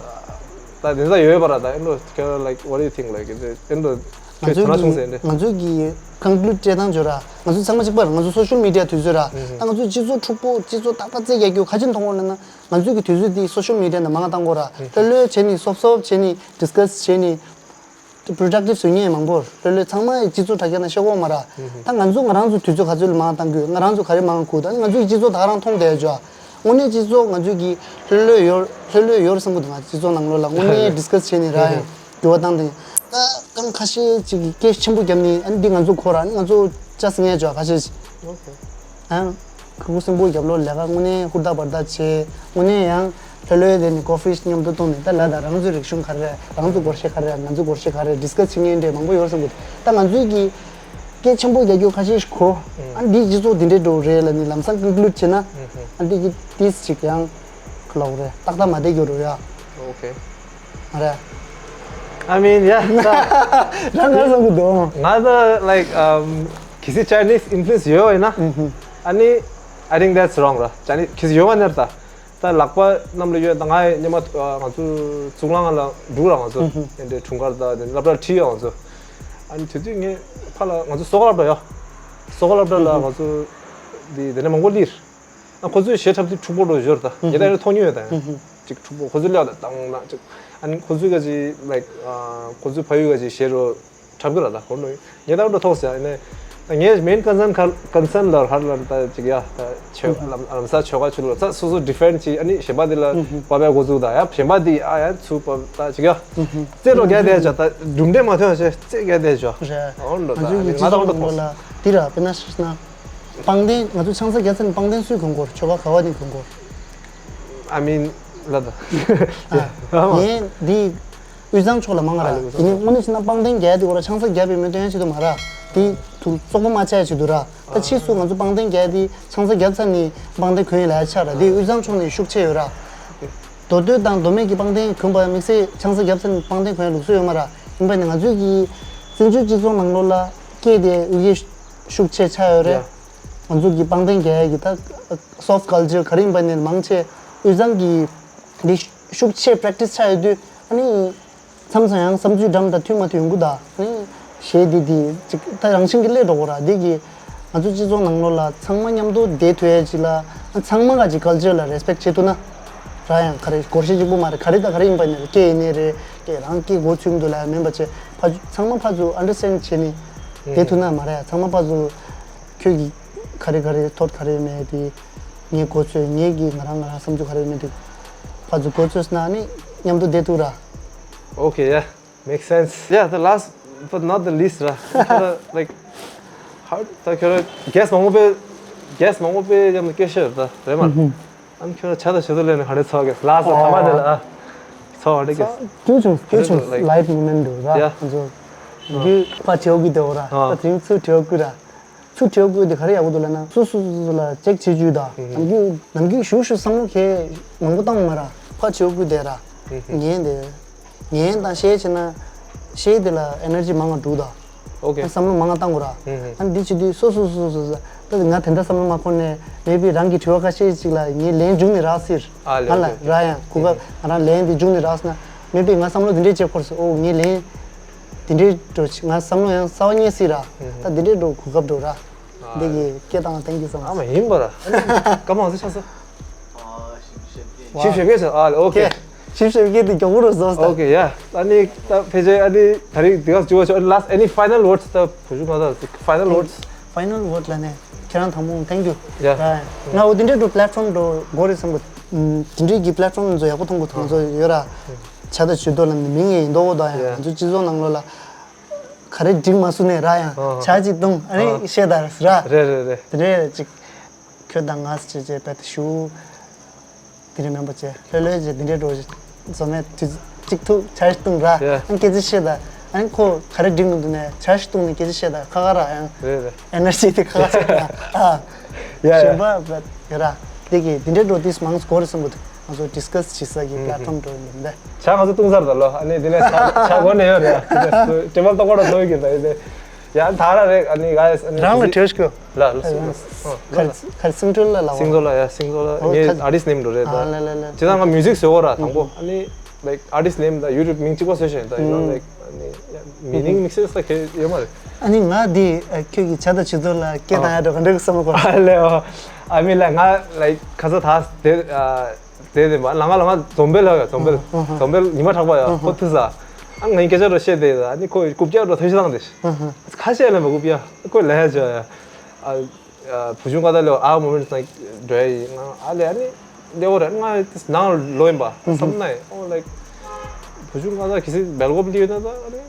ད་དེ་ད་ཡོད་པ་ར་ད་ཨེ་འགྲོ་ཁྱོད་like what do you think like is it ཨེ་འགྲོ་ང་ཁྱོད་ཚོ་དོ་སྣང་བྱུང་ཟེར་འདྲ། ང་ཚོ་གི་conclude་བྱེད་སྟངས་བརྗོད་ར་ང་ཚོ་ཚང་མ་གཅིག་པ་ར་ང་ཚོ་social media དུས་ཚོད་ར་ད་ང་ཚོ་སྤྱི་ཚོགས་འཁྲུག་པོ་སྤྱི་ཚོགས་ཏག་ཏག་རྩེ་རྒྱག་རྒྱུ་ག་ཅི་མཐོང་བ་ལ་ན། ང་ཚོས་ཀྱི་དུས་ཚོད་འདི་social media ནང་མང་བཏང་དགོས་ར། ལྷོད་ལྷོད་བྱས་ནས་སོབ་སོབ་བྱས་ནས་discuss བྱས་ནས་productive བཟོ་མཁན་མང་པོ་ལྷོད་ལྷོད་ཚང་མ་སྤྱི་ཚོགས་དྲ་རྒྱ་ནང་བཤད་དགོས་མ་ར། ད་ང་ཚོ་ང་རང་ཚོ་དུས་ཚོད་ག་ཚོད་ལ་མང་བཏང་དགོས་ང་རང་ཚོ་ག་རེ་མང་དགོས་ད་ང་ཚོའི་སྤྱི་ཚོགས་ད་ག་རང་མཐོང་བསྡད་ཡོད་ཅོ། དངོས་གནས་སྤྱི་ཚོགས་ང་ཚོས་ཀྱི་ལྷོད་ལྷོད་ཡོད་ལྷོད་ལྷོད་ཡོད་བསམ་གི་འདུག་ང་སྤྱི་ཚོགས་ནང་ལོགས་ལ་དངོས་གནས་discuss བྱས་ནས་ར་ཡང་འགྱུར་བ་བཏང་དེ་ད་གང་ཁ་ཤས་ཅིག་གིས་སྐད་ཆེན་པོ་བརྒྱབ་ནས་ཨ་ནི་འདི་ང་ཚོ་ཁོ་ར་ཨ་ནི་ང་ཚོ་ཅག་ངས་ཅོ་ཁ་ཤས་ཅིག་ཨ། ཁུ་ཁུ་སེམས་པོ་རྒྱབ་ལོགས་ལས་ཀ་དངོས་གནས་ཧུར་ཐག་བར་ཐག་བྱས་དངོས་གནས་ཡང་ལྷོད་ལྷོད་དེ་ནི་coffee མཉམ་དུ་བཏུང་ནས་ད་ལ་དང་རང་ཚོའི་རིག་གཞུང་ག་རེ་རེད་རང་ཚོའི་སྒོར་གཞས་ག་རེ་རེད་ང་ཚོའི་སྒོར་གཞས་ག་རེ་རེད་discuss བྱེད་མཁན་འདྲ་མང་པོ་ཡོད་བསམ་གི་ད་ང་ཚོའི་གི་སྐད་ཆེན་པོ་རྒྱག་རྒྱུ་ཁ་ཤས་ཤིག་གོ་ཨ་འདི་སྤྱི་ཚོགས་འདི་འདྲའི་འགྲོ་རེད་ལ་ནི་ལམ་སང་conclude བྱས་ན་ཨ་འདི་གི་ཏིས་ཅིག་ཡང་ཁ་ལོག་རེད་ཏག་ཏག་མ་བསྡད་རྒྱུ་རུ་ཡ། Okay. མ་རེད། I mean yeah. རང་ག་བསམ་གི་འདུག་ང་ད་like um གལ་སྲིད་Chinese influence ཡོད་པ་ཡིན་ན། ཨ་ནི་I think that's wrong ར། Chinese གལ་སྲིད་ཡོད་པ་ནར་ད། ད་ལག་པ་གནམ་ལ་ཡོད་ད་ང་ཡི་སྙེ་མ་ང་ཚོ་གཙུག་ལག་ལ་འདུག་ར་ང་ཚོ་དེ་འདྲའི་འཁྲུངས་སྐར་ད་དེ་སློབ་གྲྭ་ཁྲིད་ཡོད་ང་ཚོ། ཨ་ནི་དེ་དུས་ངས་ཕ་ལ་ང་ཚོ་སོག་སློབ་གྲྭ་ཡོད། སོག་སློབ་གྲྭ་ལ་ང་ཚོ་དེ་དེ་ནས་མང་པོ་སླེབས། ཨ་ཁོ་ཚོས་གཞས་འཁྲབ་དུས་འཁྲུག་པོ་འགྲོ་ཞོར་ད་ངས་ད་ཡོད་མཐོང་མྱོང་ཡོད་ད་ཡང་ཅིག་འཁྲུག་པོ་ཁོ་ཚོས་ལབ་ད་དང་ན་ཅིག་ཨ་ནི་ཁོ་ཚོས་ག་ཅིག་like ཁོ་ཚོའི་ཕ་ཡུལ་ག་ཅིག་གཞས་རོ་འཁྲབ་གི་ར་ད་ཁོ་ནོ་ངས་ད་འགྲོ་ཐོག་ཟེར་ཨ་ནི་ད་ངས་main concern ཁ་concern ལ་ཧར་ལ་ད་ཅིག་ཡ་ད་ཆོས་ལམ་ལམ་ས་ཆོལ་ཁ་ཆོས་ལུགས་ད་སོ་སོ་defend ཅིག་ཨ་ནི་གཞན་པ་འདི་ལ་བབ་པའི་འགོ་འཛུགས་ད་ཡ་གཞན་པ་འདི་ཨ་ཡ་ཚུར་བབ་ད་ཅིག་ཡ་རྩེ་རོ་རྒྱ་དེ་ཅོ་ད་སྒྲུང་འདྲེ་མ་ཐོན་ཞེས་རྩེ་རྒྱ་དེ་ཅོ་རེད་འོ་འགྲོ་ད་ང་ཚོའི་ང་ད་འགྲོ་ཐོག་ལ་དེ་ར་དཔེར་ན་ཤེས་ན། པང་གདན་ང་ཚོ་ཆང་ས་རྒྱག་ཚར་ནས་པང་གདན་སུས་གོན་དགོས་རེད་ཆོལ་ཁ་ག་བ་ནས་གོན་དགོས་རེད། I mean ལ་ད། ངས་འདི་དབུས་གཙང་ཕྱོགས་ལ་མང་ང་ར་ཡིན་ནའི་དངོས་གནས་བྱས་ན་པང་གདན་རྒྱག་དེ་གོ་ར་ཆང་ས་རྒྱག་པའི་མི་སྟོན་ཡ་ཆེད་དུ་མ་ར་དེ་དུ་བཙོག་པོ་མ་ཆགས་ཡ་ཆེད་དུ་ར་ད་ཕྱིས་སུ་ང་ཚོ་པང་གདན་རྒྱག་དེ་ཆང་ས་རྒྱག་ཚར་ནས་པང་གདན་གོན་ཡ་ལ་ཡ་ཆགས་ར་དེ་དབུས་གཙང་ཕྱོགས་ནས་ཤུགས་ཆེ་ཡོད་ར། མདོ་སྟོད་དང་མདོ་སྨད་ཀྱི་པང་གདན་གོན་པ་དམིགས་བསལ་ཆང་ས་རྒྱག་ཚར་ནས་པང་གདན་གོན་ཡ་ལུགས་སྲོལ་ཡོད་མ་ར་ཡིན་པ་ནི་ང་ཚོའི་གི་བཙན་བྱོལ་སྤྱི་ཚོགས་ནང་ལོགས་ལ་སྐད་དེ་དབུས་ཤུགས་ཆེ་ཆགས་ཡོད་རེད། ང་ཚོ་གི་པང་གདན་རྒྱག་ཡ་གི་ད་soft culture ག་རེ་ཡིན་པ་ནས་མང་ཆེ་དབུས་གཙང་གི་འདི་ཤུགས་ཆེ་practice ཆགས་ཡོད་དུས་ཨ་ནི་མཚམས་མཚམས་ཡང་བསམ་ཚུལ་འདྲ་མི་འདྲ་མཐུན་མ་མཐུན་ཡོང་གི་ད་ཨ་ནི་གཞས་འདི་འདི་ཅིག་ད་རང་བཞིན་གྱི་སླེབས་འགྲོ་གོ་ར་འདི་གི་ང་ཚོ་སྤྱི་ཚོགས་ནང་ལོགས་ལ་ཚང་མ་མཉམ་དུ་བསྡད་ཐུབ་ཡ་ཅིག་ལ་ཚང་མ་ག་ཅིག་culture ལ་respect བྱེད་ཐུབ་ན་ར་ཡང་ག་རེ་སྒོར་གཞས་གཅིག་པུ་མ་རེད་ག་རེ་ད་ག་རེ་ཡིན་པ་ནས་སྐད་ཡིན་ནའི་རེད་སྐད་རང་སྐད་མགོ་ཚོས་མི་འདུག་ལ་ཡ་མིན་པ་བྱས་ཕ་ཚང་མ་ཕར་ཚུར་understand བྱེད་ནི་བསྡད་ཐུབ་ན་མ་རེད་ཚང་མ་ཕར་ཚུར། ཁྱོད་ཀྱིས་ག་རེ་ག་རེ་ཐོག་ག་རེ་མེད་དེ། ངས་གོ་ཚོད་ངས་ཀྱིས་ང་རང་ང་རང་བསམ་ཚུལ་ག་རེ་མེད་དེ། ཕར་ཚུར་གོ་ཚོད་ན་ནི་མཉམ་དུ་བསྡད་ཐུབ་ར། Okay, yeah, makes sense. Yeah, the last but not the least ར། ཁྱོད་ར་like how ད་ཁྱོད་ར་guest མང་པོ་པས་guest མང་པོ་པས་ཡང་སྐད་ཤེས་ར་རེད་མ། ཨ་ནི་ཁྱོད་ར་ཆ་ད་ཆ་ད་ལས་ནི་ག་རེ་ཚོགས་གེ་last ད་མ་དེ་ལ་ཨ་ཚོགས་རེ་གེ། དུས་ཆུང་དུས་ཆུང་like live moment འདུག་ར། ང་ཚོ་རྒྱུད་ཕར་བྲེའུ་གི་དེ་འོ་ར། ད་དེ་རིང་ཚུར་བྲེའུ་གི་ར། ཚུར་བྲེའུ་བརྐོས་དེ་ག་རེ་ཡག་པོ་འདུག་ལབ་ན་སོ་སོ་སོ་སོ་ལ་ཅེག་བྱེད་རྒྱུ་དང་ནམ་རྒྱུན་ནམ་རྒྱུན་ཞུ་ཞུ་བསམ་བློ་གས་མང་པོ་བཏང་མ་ར་ཕར་བྲེའུ་བརྐོས་དེ་ར་ངན་དེ་ངན་དང་བཤད་བྱས་ན་ བཤད་དེ་ལ་ཨེ་ནར་ཇི་མང་ང་འགྲོ་ད། ཨོ་ཁེ། བསམ་བློ་མང་ང་བཏང་དགོས་ར། ཨ་འདི་བྱེད་དུས་སོ་སོ་སོ་སོ་སོ། ད་ང་དེ་འདྲ་བསམ་བློ་མ་འཁོར་ནས་མེ་བི་རང་གི་དྲི་བ་ཁ་ཤས་ཅིག་ལ་ངས་ལན་འཇུག་ནས་རག་ཟེར། ཨ་ལེ། ང་ལ་ཨོ་ཁེ། རག་ཡང་གོ་སྐབས་ང་རང་ལན་འདི་འཇུག་ནས་རག་སོང་ན་མེ་བི་ང་བསམ་བློ་འདི་འདྲས་བྱེད་འཁོར་སོང་། ཨོ་ངས་ལན་འདི་འདྲས་འགྲོ་ང་བསམ་བློ་ཡང་གསར་བ་རྙེད་སྲིད་ར། ད་འདི་འདྲས་འགྲོ་གོ་སྐབས་འགྲོ་ར། འདི་གི་སྐད་བཏང་ཐེང་ཀིའུ་སོ་མ་ཆི། ཨ་མ་ཡིན་པ་ར། ཨ་ནི་སྐར་མ་ག་ཚོད་ཆགས་སོང་། ཞིབ་ཞིབ་གེ་ཟེར། ཨ་ལེ། ཨོ་ཁེ། ཞིབ་ཞིབ་གེ་དེ་མགྱོགས་པོ་རུ་བཟོ་ས། ཨོ་ཁེ་ཡ། ཨ་ནི་ད་ཕལ་ཆེར་ཨ་ནི་ད་རིང་འདི་ག་བཅུ་བ་ཆོག་ཨ་ནི་last any final words ད་བུ་ཆུང་ང་ད་final words། ཕའི་ནལ་ཝོརཌ་ལ་ནས་ཁྱེད་རང་དང་པོ་thank you། ཡ། ང་འོ་དེ་འདྲའི་འགྲོ་པི་ལེཊ་ཕོམ་འགྲོ་དགོས་རེད་བསམ་གི། དེ་འདྲའི་གི་པི་ལེཊ་ཕོམ་ཚོ་ཡག་པོ་མཐོང་གི་ཐོག་ཚོ་ཡོད་ར། བྱ་དང་ཇུས་གཏོགས་ལ་ནི་མིང་ཡང་ཡིན་མདོག་གོ་ད་ཡང་ཡ། ང་ཚོའི་སྤྱི་ཚོགས་ནང་ལོགས་ལ་ག་རེ་འགྲིག་མ་སོང་ནས་ར་ཡང་ཨ་བྱ་གཅིག་བཏང་ཨ་ནི་ཨ་བཤད་ད་ར། རེད་རེད་རེད། དེ་འདྲའི་ཅིག་ཁྱོད་དང་ང་ཅེ་ཅེ་པད་ཞུ། དེ་རིང་མེན་པ་ཅེ་ལྷོད་ལྷོད་ཅེ་དེ་འདྲའི་འགྲོ་བཟོ་མེད་དུས་གཅིག་ཐུག་བྱ་ཞིག་བཏང་ར། ཡ། ཨང་སྐད་ཆ་བཤད་ད། ཨང་ཁོ་ག་རེ་འགྲིག་མི་འདུག་ནས་བྱ་ཞིག་བཏང་ནས་སྐད་ཆ་བཤད་ད་ཁ་ཁ་ར་ཡང་རེད་རེད། ཨེ་ནར་ཇི་དེ་ཁ་ཁ་བྱེད་ད། ཨ། ཡ་ཡ། གཞན་པ་པད་ཡ་ར། དེ་གི་དེ་འདྲའི་འགྲོ་དུས་མང་ཙམ་གོ་རེད་བསམ་གི་འདུག་ང་ཚོ་ཌི་སི་ཀ་སི་བྱེད་ས་གི་པི་ལེཊ་ཕོམ་འགྲོ་ཡིན་པས། བྱ་ང་ཚོ་བཏང་ཚར་ད་ལོ། ཨ་ནི་དེ་ནས་བྱ་བྱ་གོ་ནས་ཡོད་རེད། དེ་ནས་དྲི་བ་ཏོག་ཀ་ར་ཐོས་ཀྱི་རེད། ཡ་ད་ར་རེད། ཨ་ནི་ག་ཡ་ཨ་ནི་རང་ལ་དྲི་བ་ཞིག་གོ། ལ་ལ་སིང་ལ་ཨ་ཁ་ལ་ཁ་ལ་སིང་ཊོལ་ལ་ལ་སིང་ཊོལ་ལ་ཡ་སིང་ཊོལ་ལ་ཨོ་ངའི་ཁ་ཨར་ཊིསི་ནེམ་འགྲོ་རེད་ད། ཨ་ལ་ལ་ལ་ཇི་ལྟར་ང་མིའུ་ཟིག་བཟོ་གོ་ར་དང་པོ། ཨ་ནི་ལའིཀ་ཨར་ཊིསི་ནེམ་ད་ཡུ་ཊུབ་མིང་གཅིག་པ་བཟོས་ཤེས་ད་ཡུ་ནོ་ལའིཀ་ཨ་ནི་མི་ནིང་མིག་སེན་སི་ད་གལ་ཡོད་མ་རེད། ཨ་ནི་ང་འདི་ཁྱོད་ཀྱི་བྱ་དང་ཇུས་གཏོགས་ལ་སྐད་བཏང་ཡ་འགྲོ་ག་འདྲ་གི་བསམ་བློ་འཁོར། ཨ་ལེ་ཨོ། ཨ་མི་ལ་ང་ལའིཀ་ཁ་ས་ད་དེ་དེ་དེ་མ་ལ་ང་ལ་ང་འཛོམས་དཔལ་ལ་ཡ་འཛོམས་དཔལ་འཛོམས་དཔལ་ཉི་མ་གྲགས་པ་ཡ་ཁོ་ཐུག་ས། ཨ་ང་ཡིན་སྐད་ཆ་འགྲོ་བཤད་དེ་ཡ་ཨ་ནི་ཁོ་རྐུབ་བཀྱག་འགྲོ་ཐབས་ཤེས་བཏང་དེ། ཁ་ཤས་ལེན་པ་རྐུབ་བཀྱག་ཁོས་ལེན་ཡ་བྱོས་ཡ། ཨ་བུ་ཆུང་ཀ་ད་ལོ་ཨ་མོ་མེན་ཊི་སང་འགྲོ་ཡ་ཡིན་ང་ཨ་ལེ་ཨ་ནི་ལེའོ་རེད་ང་ནང་ལོ་ཡིན་པ་བསམ་ན་ཡིན་ཨོ་ལའིཀ་བུ་ཆུང་ཀ་ད་གི་སི་སྦེལ་ཀོབ་ལི་ཡོད་ན་ད་ཨ་ནི་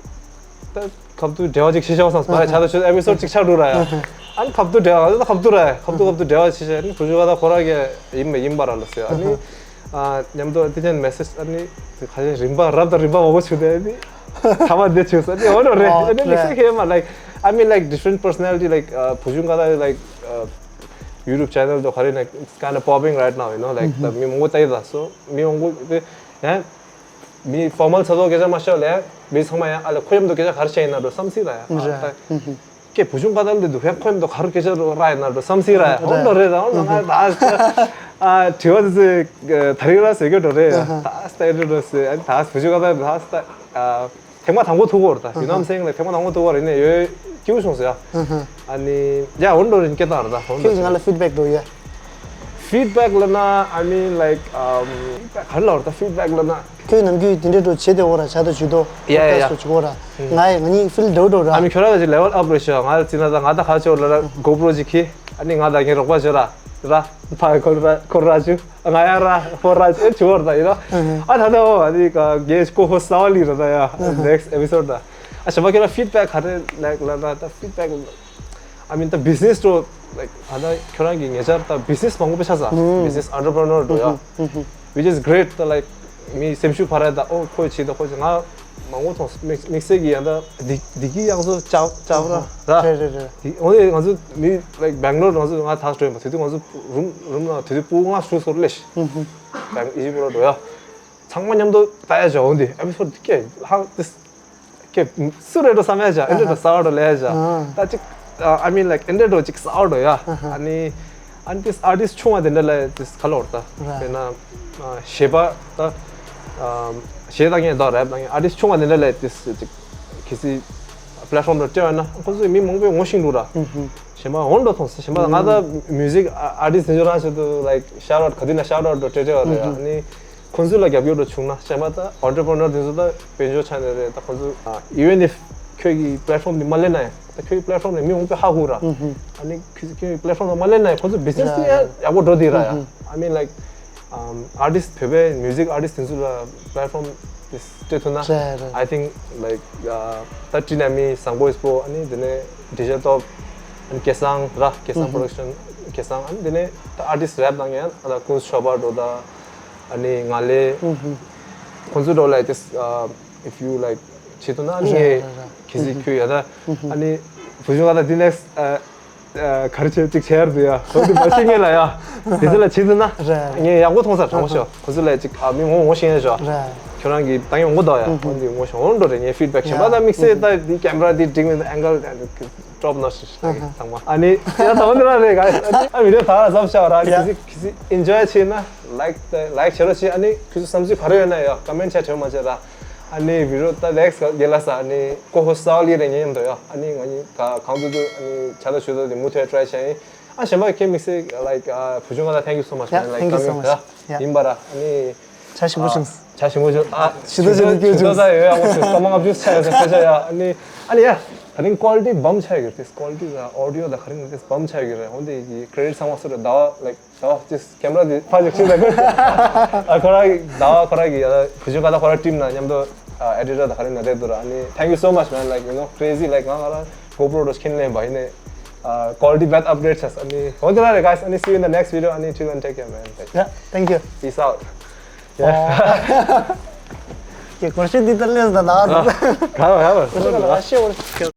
ད། ཁབ་ཏུ་འབྲེལ་བ་ཅིག་ཤེས་བྱ་བསམ་སོང་། ཆ་ད་ཆོས་ཨེ་པི་སོ་ཌི་གཅིག་ཆགས་འགྲོ་ར་ཡ། ཨ་ནི་ཁབ་ཏུ་འབྲེལ་བ་ད་ཁབ་ཏུ་ར་ཡ་ཁབ་ཏུ་ཁབ་ཏུ་འབྲེལ་བ་ཆེ་ཆེ་ཨ་ནི་བུ་ཆུང་ཁ་ད་ཁོ་ར་གི་ཡིན་མ་ཡིན་པ་ར་ལ་ཟེར་ཨ་ནི་ཨ་མཉམ་དུ་དེ་ཅན་མེ་སེ་ཇི་ཨ་ནི་ཁ་ཤས་རིམ་པ་རབ་དང་རིམ་པ་མང་པོ་བྱུང་སྟེ་ཨ་ནི་ཐ་མ་འདི་བྱུང་ས་ཨ་ནི་འོ་ནོ་རེད། ཨ་ནི་དམིགས་བསལ་ཁེ་མ་like I mean like different personality like བུ་ཆུང་ཁ་ད་like YouTube channel དུ་ག་རེ་ན་it's kind of popping right now you know like མི་མང་པོ་ལྟ་ཡི་ད་so མི་མང་པོ་དེ་ཡང་། མི་ཕོར་མལ་ཚ་ཚོགས་སྐད་ཆ་མ་ཤོད་ལས་མི་ཚང་མ་ཡང་ཨ་ལས་ཁོ་མཉམ་དུ་སྐད་ཆ་ག་རེ་བཤད་ཡིན་ན་འགྲོ་བསམ་སྲིད་ལ་ཡང་ཨ་ད་སྐད་བུ་ཆུང་ཀ་ད་ལས་འདུག་ཧེ་ཁོ་མཉམ་དུ་ག་རེ་སྐད་ཆ་རོ་ར་ཡིན་ན་འགྲོ་བསམ་སྲིད་ལ་ཡང་འོ་ན་ང་ད་ཨ་དྲི་བ་དེ་ཚོ་ད་རིང་ར་ཟེར་གྱི་འགྲོ་རེད་ད་ཨ་སྟ་ཨེ་འགྲོ་ཟེར་ཨ་ད་བུ་ཆུང་ཀ་ད་ཨ་སྟ་ཨ། ཐེངས་མ་དང་པོ་ཐུག་གོ་ར་ད་you know I'm saying like ཐེངས་མ་དང་པོ་ཐུག་གོ་ར་ཡིན་ནས་ཡོད་སྐྱིད་པོ་བྱུང་སོང་ཡ། ཨ་ནི་ཡ་འོ་འགྲོ་རིན་སྐད་བཏང་ར་ད་འོ་འགྲོ། ཁྱོད་ཀྱིས་ང་ལ་feedback འགྲོ་ཡ། Feedback ལ་ན་I mean like um feedback ག་རེ་ལབ་ར་ད་feedback ལ་ན། ཁྱོད་ནམ་རྒྱུན་དེ་འདྲའི་འགྲོ་བྱེད་དེ་འོ་ར་བྱ་དང་ཇུས་གཏོགས་yeah yeah yeah ཇུས་གོ་ར། ང་ཡ་ང་གཉིས་feel འགྲོ་འགྲོ་ར། I mean ཁྱོད་ར་ཅིག་level up རེད་ཤག་ང་ཚིག་ན་ད་ང་ད་ཁ་ཆེ་བ་ལ་ར་GoPro ཅིག་ཁྱེར་ཨ་ནི་ང་ད་ངའི་རོགས་པ་ཅིག་ར་ར་ཕ་ཁོ་ར་ཁོ་ར་ཅུ། ང་ཡ་ར་ཧོ་ར་ཨེ་ཆུ་བར་ད་ཡིན་ན། ཨ་ད་ད་ཨོ་ཨ་ནི་ག་གེ་ཀོ་ཧོ་སའོ་ལི་ར་ད་ཡ་next episode ད། ཨ་ཞབས་པ་ཁྱེད་ལ་feedback ག་རེ་like ལ་ད་ད་feedback I mean ད་business འགྲོ་like ད་ད་ཁྱོད་རང་གི་ཉེ་ཆར་ད་business མང་པོ་པེ་ཆ་ས་business entrepreneur འགྲོ་ཡ། Which is great ད་like མི་སེམས་ཤུགས་འཕར་ཡ་ད་ཨོ་ཁོ་ཆི་ད་ཁོ་ཆི་ང་མང་པོ་མཐོང་དམིགས་དམིགས་བསལ་གྱི་ཡང་ད་འདི་འདི་གི་ཡང་ཚོ་ཅག་ཅག་ར་ར། རེད་རེད་རེད། འོ་ཡ་ང་ཚོ་མི་like Bangalore ང་ཚོ་ང་ད་སྤྲོ་ཡིན་པ་དེ་དུས་ང་ཚོ་རུམ་རུམ་ལ་དེ་དུས་སྤུ་ལྔ་ཞུ་སོར་ལེ་ཤི། ད་ཨི་ཇི་པུ་ར་འགྲོ་ཡ། ཚང་མ་མཉམ་དུ་ལྟ་ཡ་བྱ་འོ་འདི་ཨེ་པི་སོ་ཌི་ཀེ་ཧ་ཏིས་ཀེ་སུ་རེད་འགྲོ་བསམ་ཡ་བྱ་ཨེ་འདྲ་འགྲོ་གསར་པ་འགྲོ་ལས་ཡ་བྱ། ད་ཅིག I mean like ཨེ་འདྲ་འགྲོ་ཅིག་གསར་པ་འགྲོ་ཡ། ཨ་ནི་ཨ་ནི་ཏིས་ཨར་ཊིསི་ཆུང་བ་དེ་འདྲ་ལ་ཏིས་ཁ་ལོར་ད་དཔེར་ན་གཞས་པ་ད་གཞས་བཏང་མཁན་དང་རེབ་བཏང་མཁན་ཨར་ཊིསི་ཆུང་བ་དེ་འདྲ་ལ་ཏིས་ཅིག་གལ་སྲིད་པེ་ལེཊ་ཕོམ་ལ་སྤྲད་པ་ན་ཁོ་ཚོས་མི་མང་པོས་ངོ་ཤེས་འདུག་ར། གཞན་པ་འོང་འགྲོ་མཐོང་སྲིད་གཞན་པ་ང་ད་མིའུ་ཟིག་ཨར་ཊིསི་དེ་ཚོ་རང་ཆེད་དུ་like shout out ག་དུས་ན་shout out འགྲོ་སྤྲད་སྤྲད་པ་རེད་ཨ་ནི་ཁོང་ཚོ་ལ་རྒྱབ་སྐྱོར་འགྲོ་བྱུང་ན་གཞན་པ་ད་entrepreneur དེ་ཚོ་ད་དཔལ་འབྱོར་ཆ་ནས་རེད་ད་ཁོང་ཚོ་even if ཁྱོད་ཀྱི་པེ་ལེཊ་ཕོམ་དེ་མ་ལེན་ན་ཡང་ད་ཁྱོད་ཀྱི་པེ་ལེཊ་ཕོམ་ནས་མི་མང་པོས་ཧ་གོ་ར་ཨ་ནི་ཁྱོད་ཀྱི་པེ་ལེཊ་ཕོམ་ལ་མ་ལེན་ན་ཡང་ཁོང་ཚོ་བི་ཛི་ནེ་སི་དེ་ཡང་ཡག་པོ་འགྲོ་དེ་ར་ཡ་I mean like um, artist བོད་པའི་music artist དེ་ཚོ་ལ་platform དེ་སྤྲད་ཐུབ་ན་རེད་རེད། I think like uh, ད་བྲིས་ན་མི་བཟང་པོ་ཡོད་པོ་ཨ་ནི་དེ་ནས་ཌི་ཇེ་ཊོབ་ཨ་ནི་སྐལ་བཟང་ར་སྐལ་བཟང་production སྐལ་བཟང་ཨ་ནི་དེ་ནས་ད་artist rap དང་ཡང་ཨ་ད་ཀུན་ཤོ་བར་འགྲོ་ད་ཨ་ནི་ང་ལས་ཁོང་ཚོ་འགྲོ་like this uh, if you like བྱེད་ཐུབ་ན་ཨ་ནི་ངས་གལ་སྲིད་ཁྱོད་ཡ་ད་ཨ་ནི་བུ་ཆུང་ང་ད་འདི་next uh, ག་རེ་བྱས་ཅིག་བྱས་ཡར་འདུག་ཡ། ཁོ་ཚོས་མ་ཤེས་མཁན་ལ་ཡ། དེ་ཚོ་ལ་བྱེད་ཐུབ་ན། རེད། ངས་ཡག་པོ་མཐོང་ས་དྲང་པོ་ཤོད། ཁོ་ཚོ་ལ་ཅིག་ཨ་མི་ངོ་ངོ་ཤེས་ཡ་ཤོད། རེད། ཁྱོད་རང་གིས་ད་ཡོང་གོ་ད་ཡ། འོན་ཏེ་ངོ་ཤོང་འགྲོ་རེད། ངའི་ཕིཌ་བེག་གཞན་པ་ད་དམིགས་བསལ་ད་འདི་ཀེམ་ར་འདི་འགྲིག་མིན་ཨེང་གལ་ཊོབ་ནོ་ཆི་ལ་གི་ཚང་མ་ཨ་ནི་ཡ་ད་འོན་ཏེ་ར་རེད་ག་ཨ་ནི་ཨ་བི་ཌིའོ་ད་ར་ཟབ་ཤ་བ་ར་ཨ་ནི་ཁི་སི་ཁི་སི་ཨིན་ཇོའི་བྱེད་ན་ལའིཀ་ལའིཀ་བྱེད་རོགས་བྱེད། ཨ་ནི་ཁྱོད་ཚོ་བསམ་ཚུལ་ག་རེ་ཡོད་ན་ཡ་ཀོ་མེན་ཊི་བྱ་བྲོ་མ་བྱེད་ར། ཨ་ནི་བི་ཌིའོ་ད་ལེགས་རྒྱལ་ལ་ས་ཨ་ནི་ཀོ་ཧོ་སི་ཊི་ལི་རེད་ཉན་མདོ་ཡ། ཨ་ནི་ང་གཉིས་ག་གང་ཐུབ་ཐུབ་ཨ་ནི་བྱ་ད་བྱོས་ད་དེ་མུ་མཐུད་ཊ་རའི་བྱ་ཡིན། ཨ་གཞན་པ་ཁྱེད་དམིགས་བསལ་ལའིཀ་ཨ་བུ་ཆུང་ང་ད་thank you so much Yeah, man like thank you so coming much. Yeah. ཡིན་པ་ར། ཨ་ནི་བྱ་ཞིམ་པོ་བྱུང་། བྱ་ཞིམ་པོ་བྱུང་། ཨ་ཞི་ད་ཞི་ད་ཞི་ད་ད་ཡོད་ཡ་ངོ་ཚོས་སྐར་མ་ལྔ་བཅུ་ཆ་ཡོད་ས་ཁ་ཆ་ཡ། ཨ་ནི་ཨ་ནི་ཡ་ད་རིང་ཀོ་ལི་ཊི་བམ་ཆ་ཡོད་གི་རེད། ཀོ་ལི་ཊི་ཨོ་ཌི་ཡོ་ད་ག་རིང་བམ་ཆ་ཡོད་གི་རེད། འོན་ཏེ་ཀི་རེ་ཌིཊ་ཚང་མ་སུ་རེད་ད་བ་ལའིཀ་ད་བ་ཅིས་ཀེམ་ར་དེ་ཕ་ཅིག་ཁྲིད་ད་གི་ཨ་ཁོ་ར་ད་བ་ཁོ་ར་གི་ཡ་བུ་ཆུང་ང་ད་ཁོ་ར་ཊིམ་ན་མཉམ་དུ་ཨ་ཨེ་ཌི་ཊར་ད་ག་རིང་ན་རེད་འདུག་ར། ཨ་ནི་thank you so much man like you know crazy like ང་ང་ར་གོ་པྲོ་རོ་ཁྱིན་ལེན་པ་ཡིན་ནས། Uh, quality bad upgrade ཆགས། ཨ་ནི་འོན་ཏེ་ན་རེད་guys། ཨ་ནི་see you in the next video. ཨ་ནི till then take care man. Thank you. Yeah, thank you. Peace out. Yeah. ཀྱེ་ཀོ་ཤེན་འདི་ལྟར་ལེན་ད་ན། ག་རེ་ག་རེ། ཀོ་ཤེན་ག་ལ་ཤེས་འོར།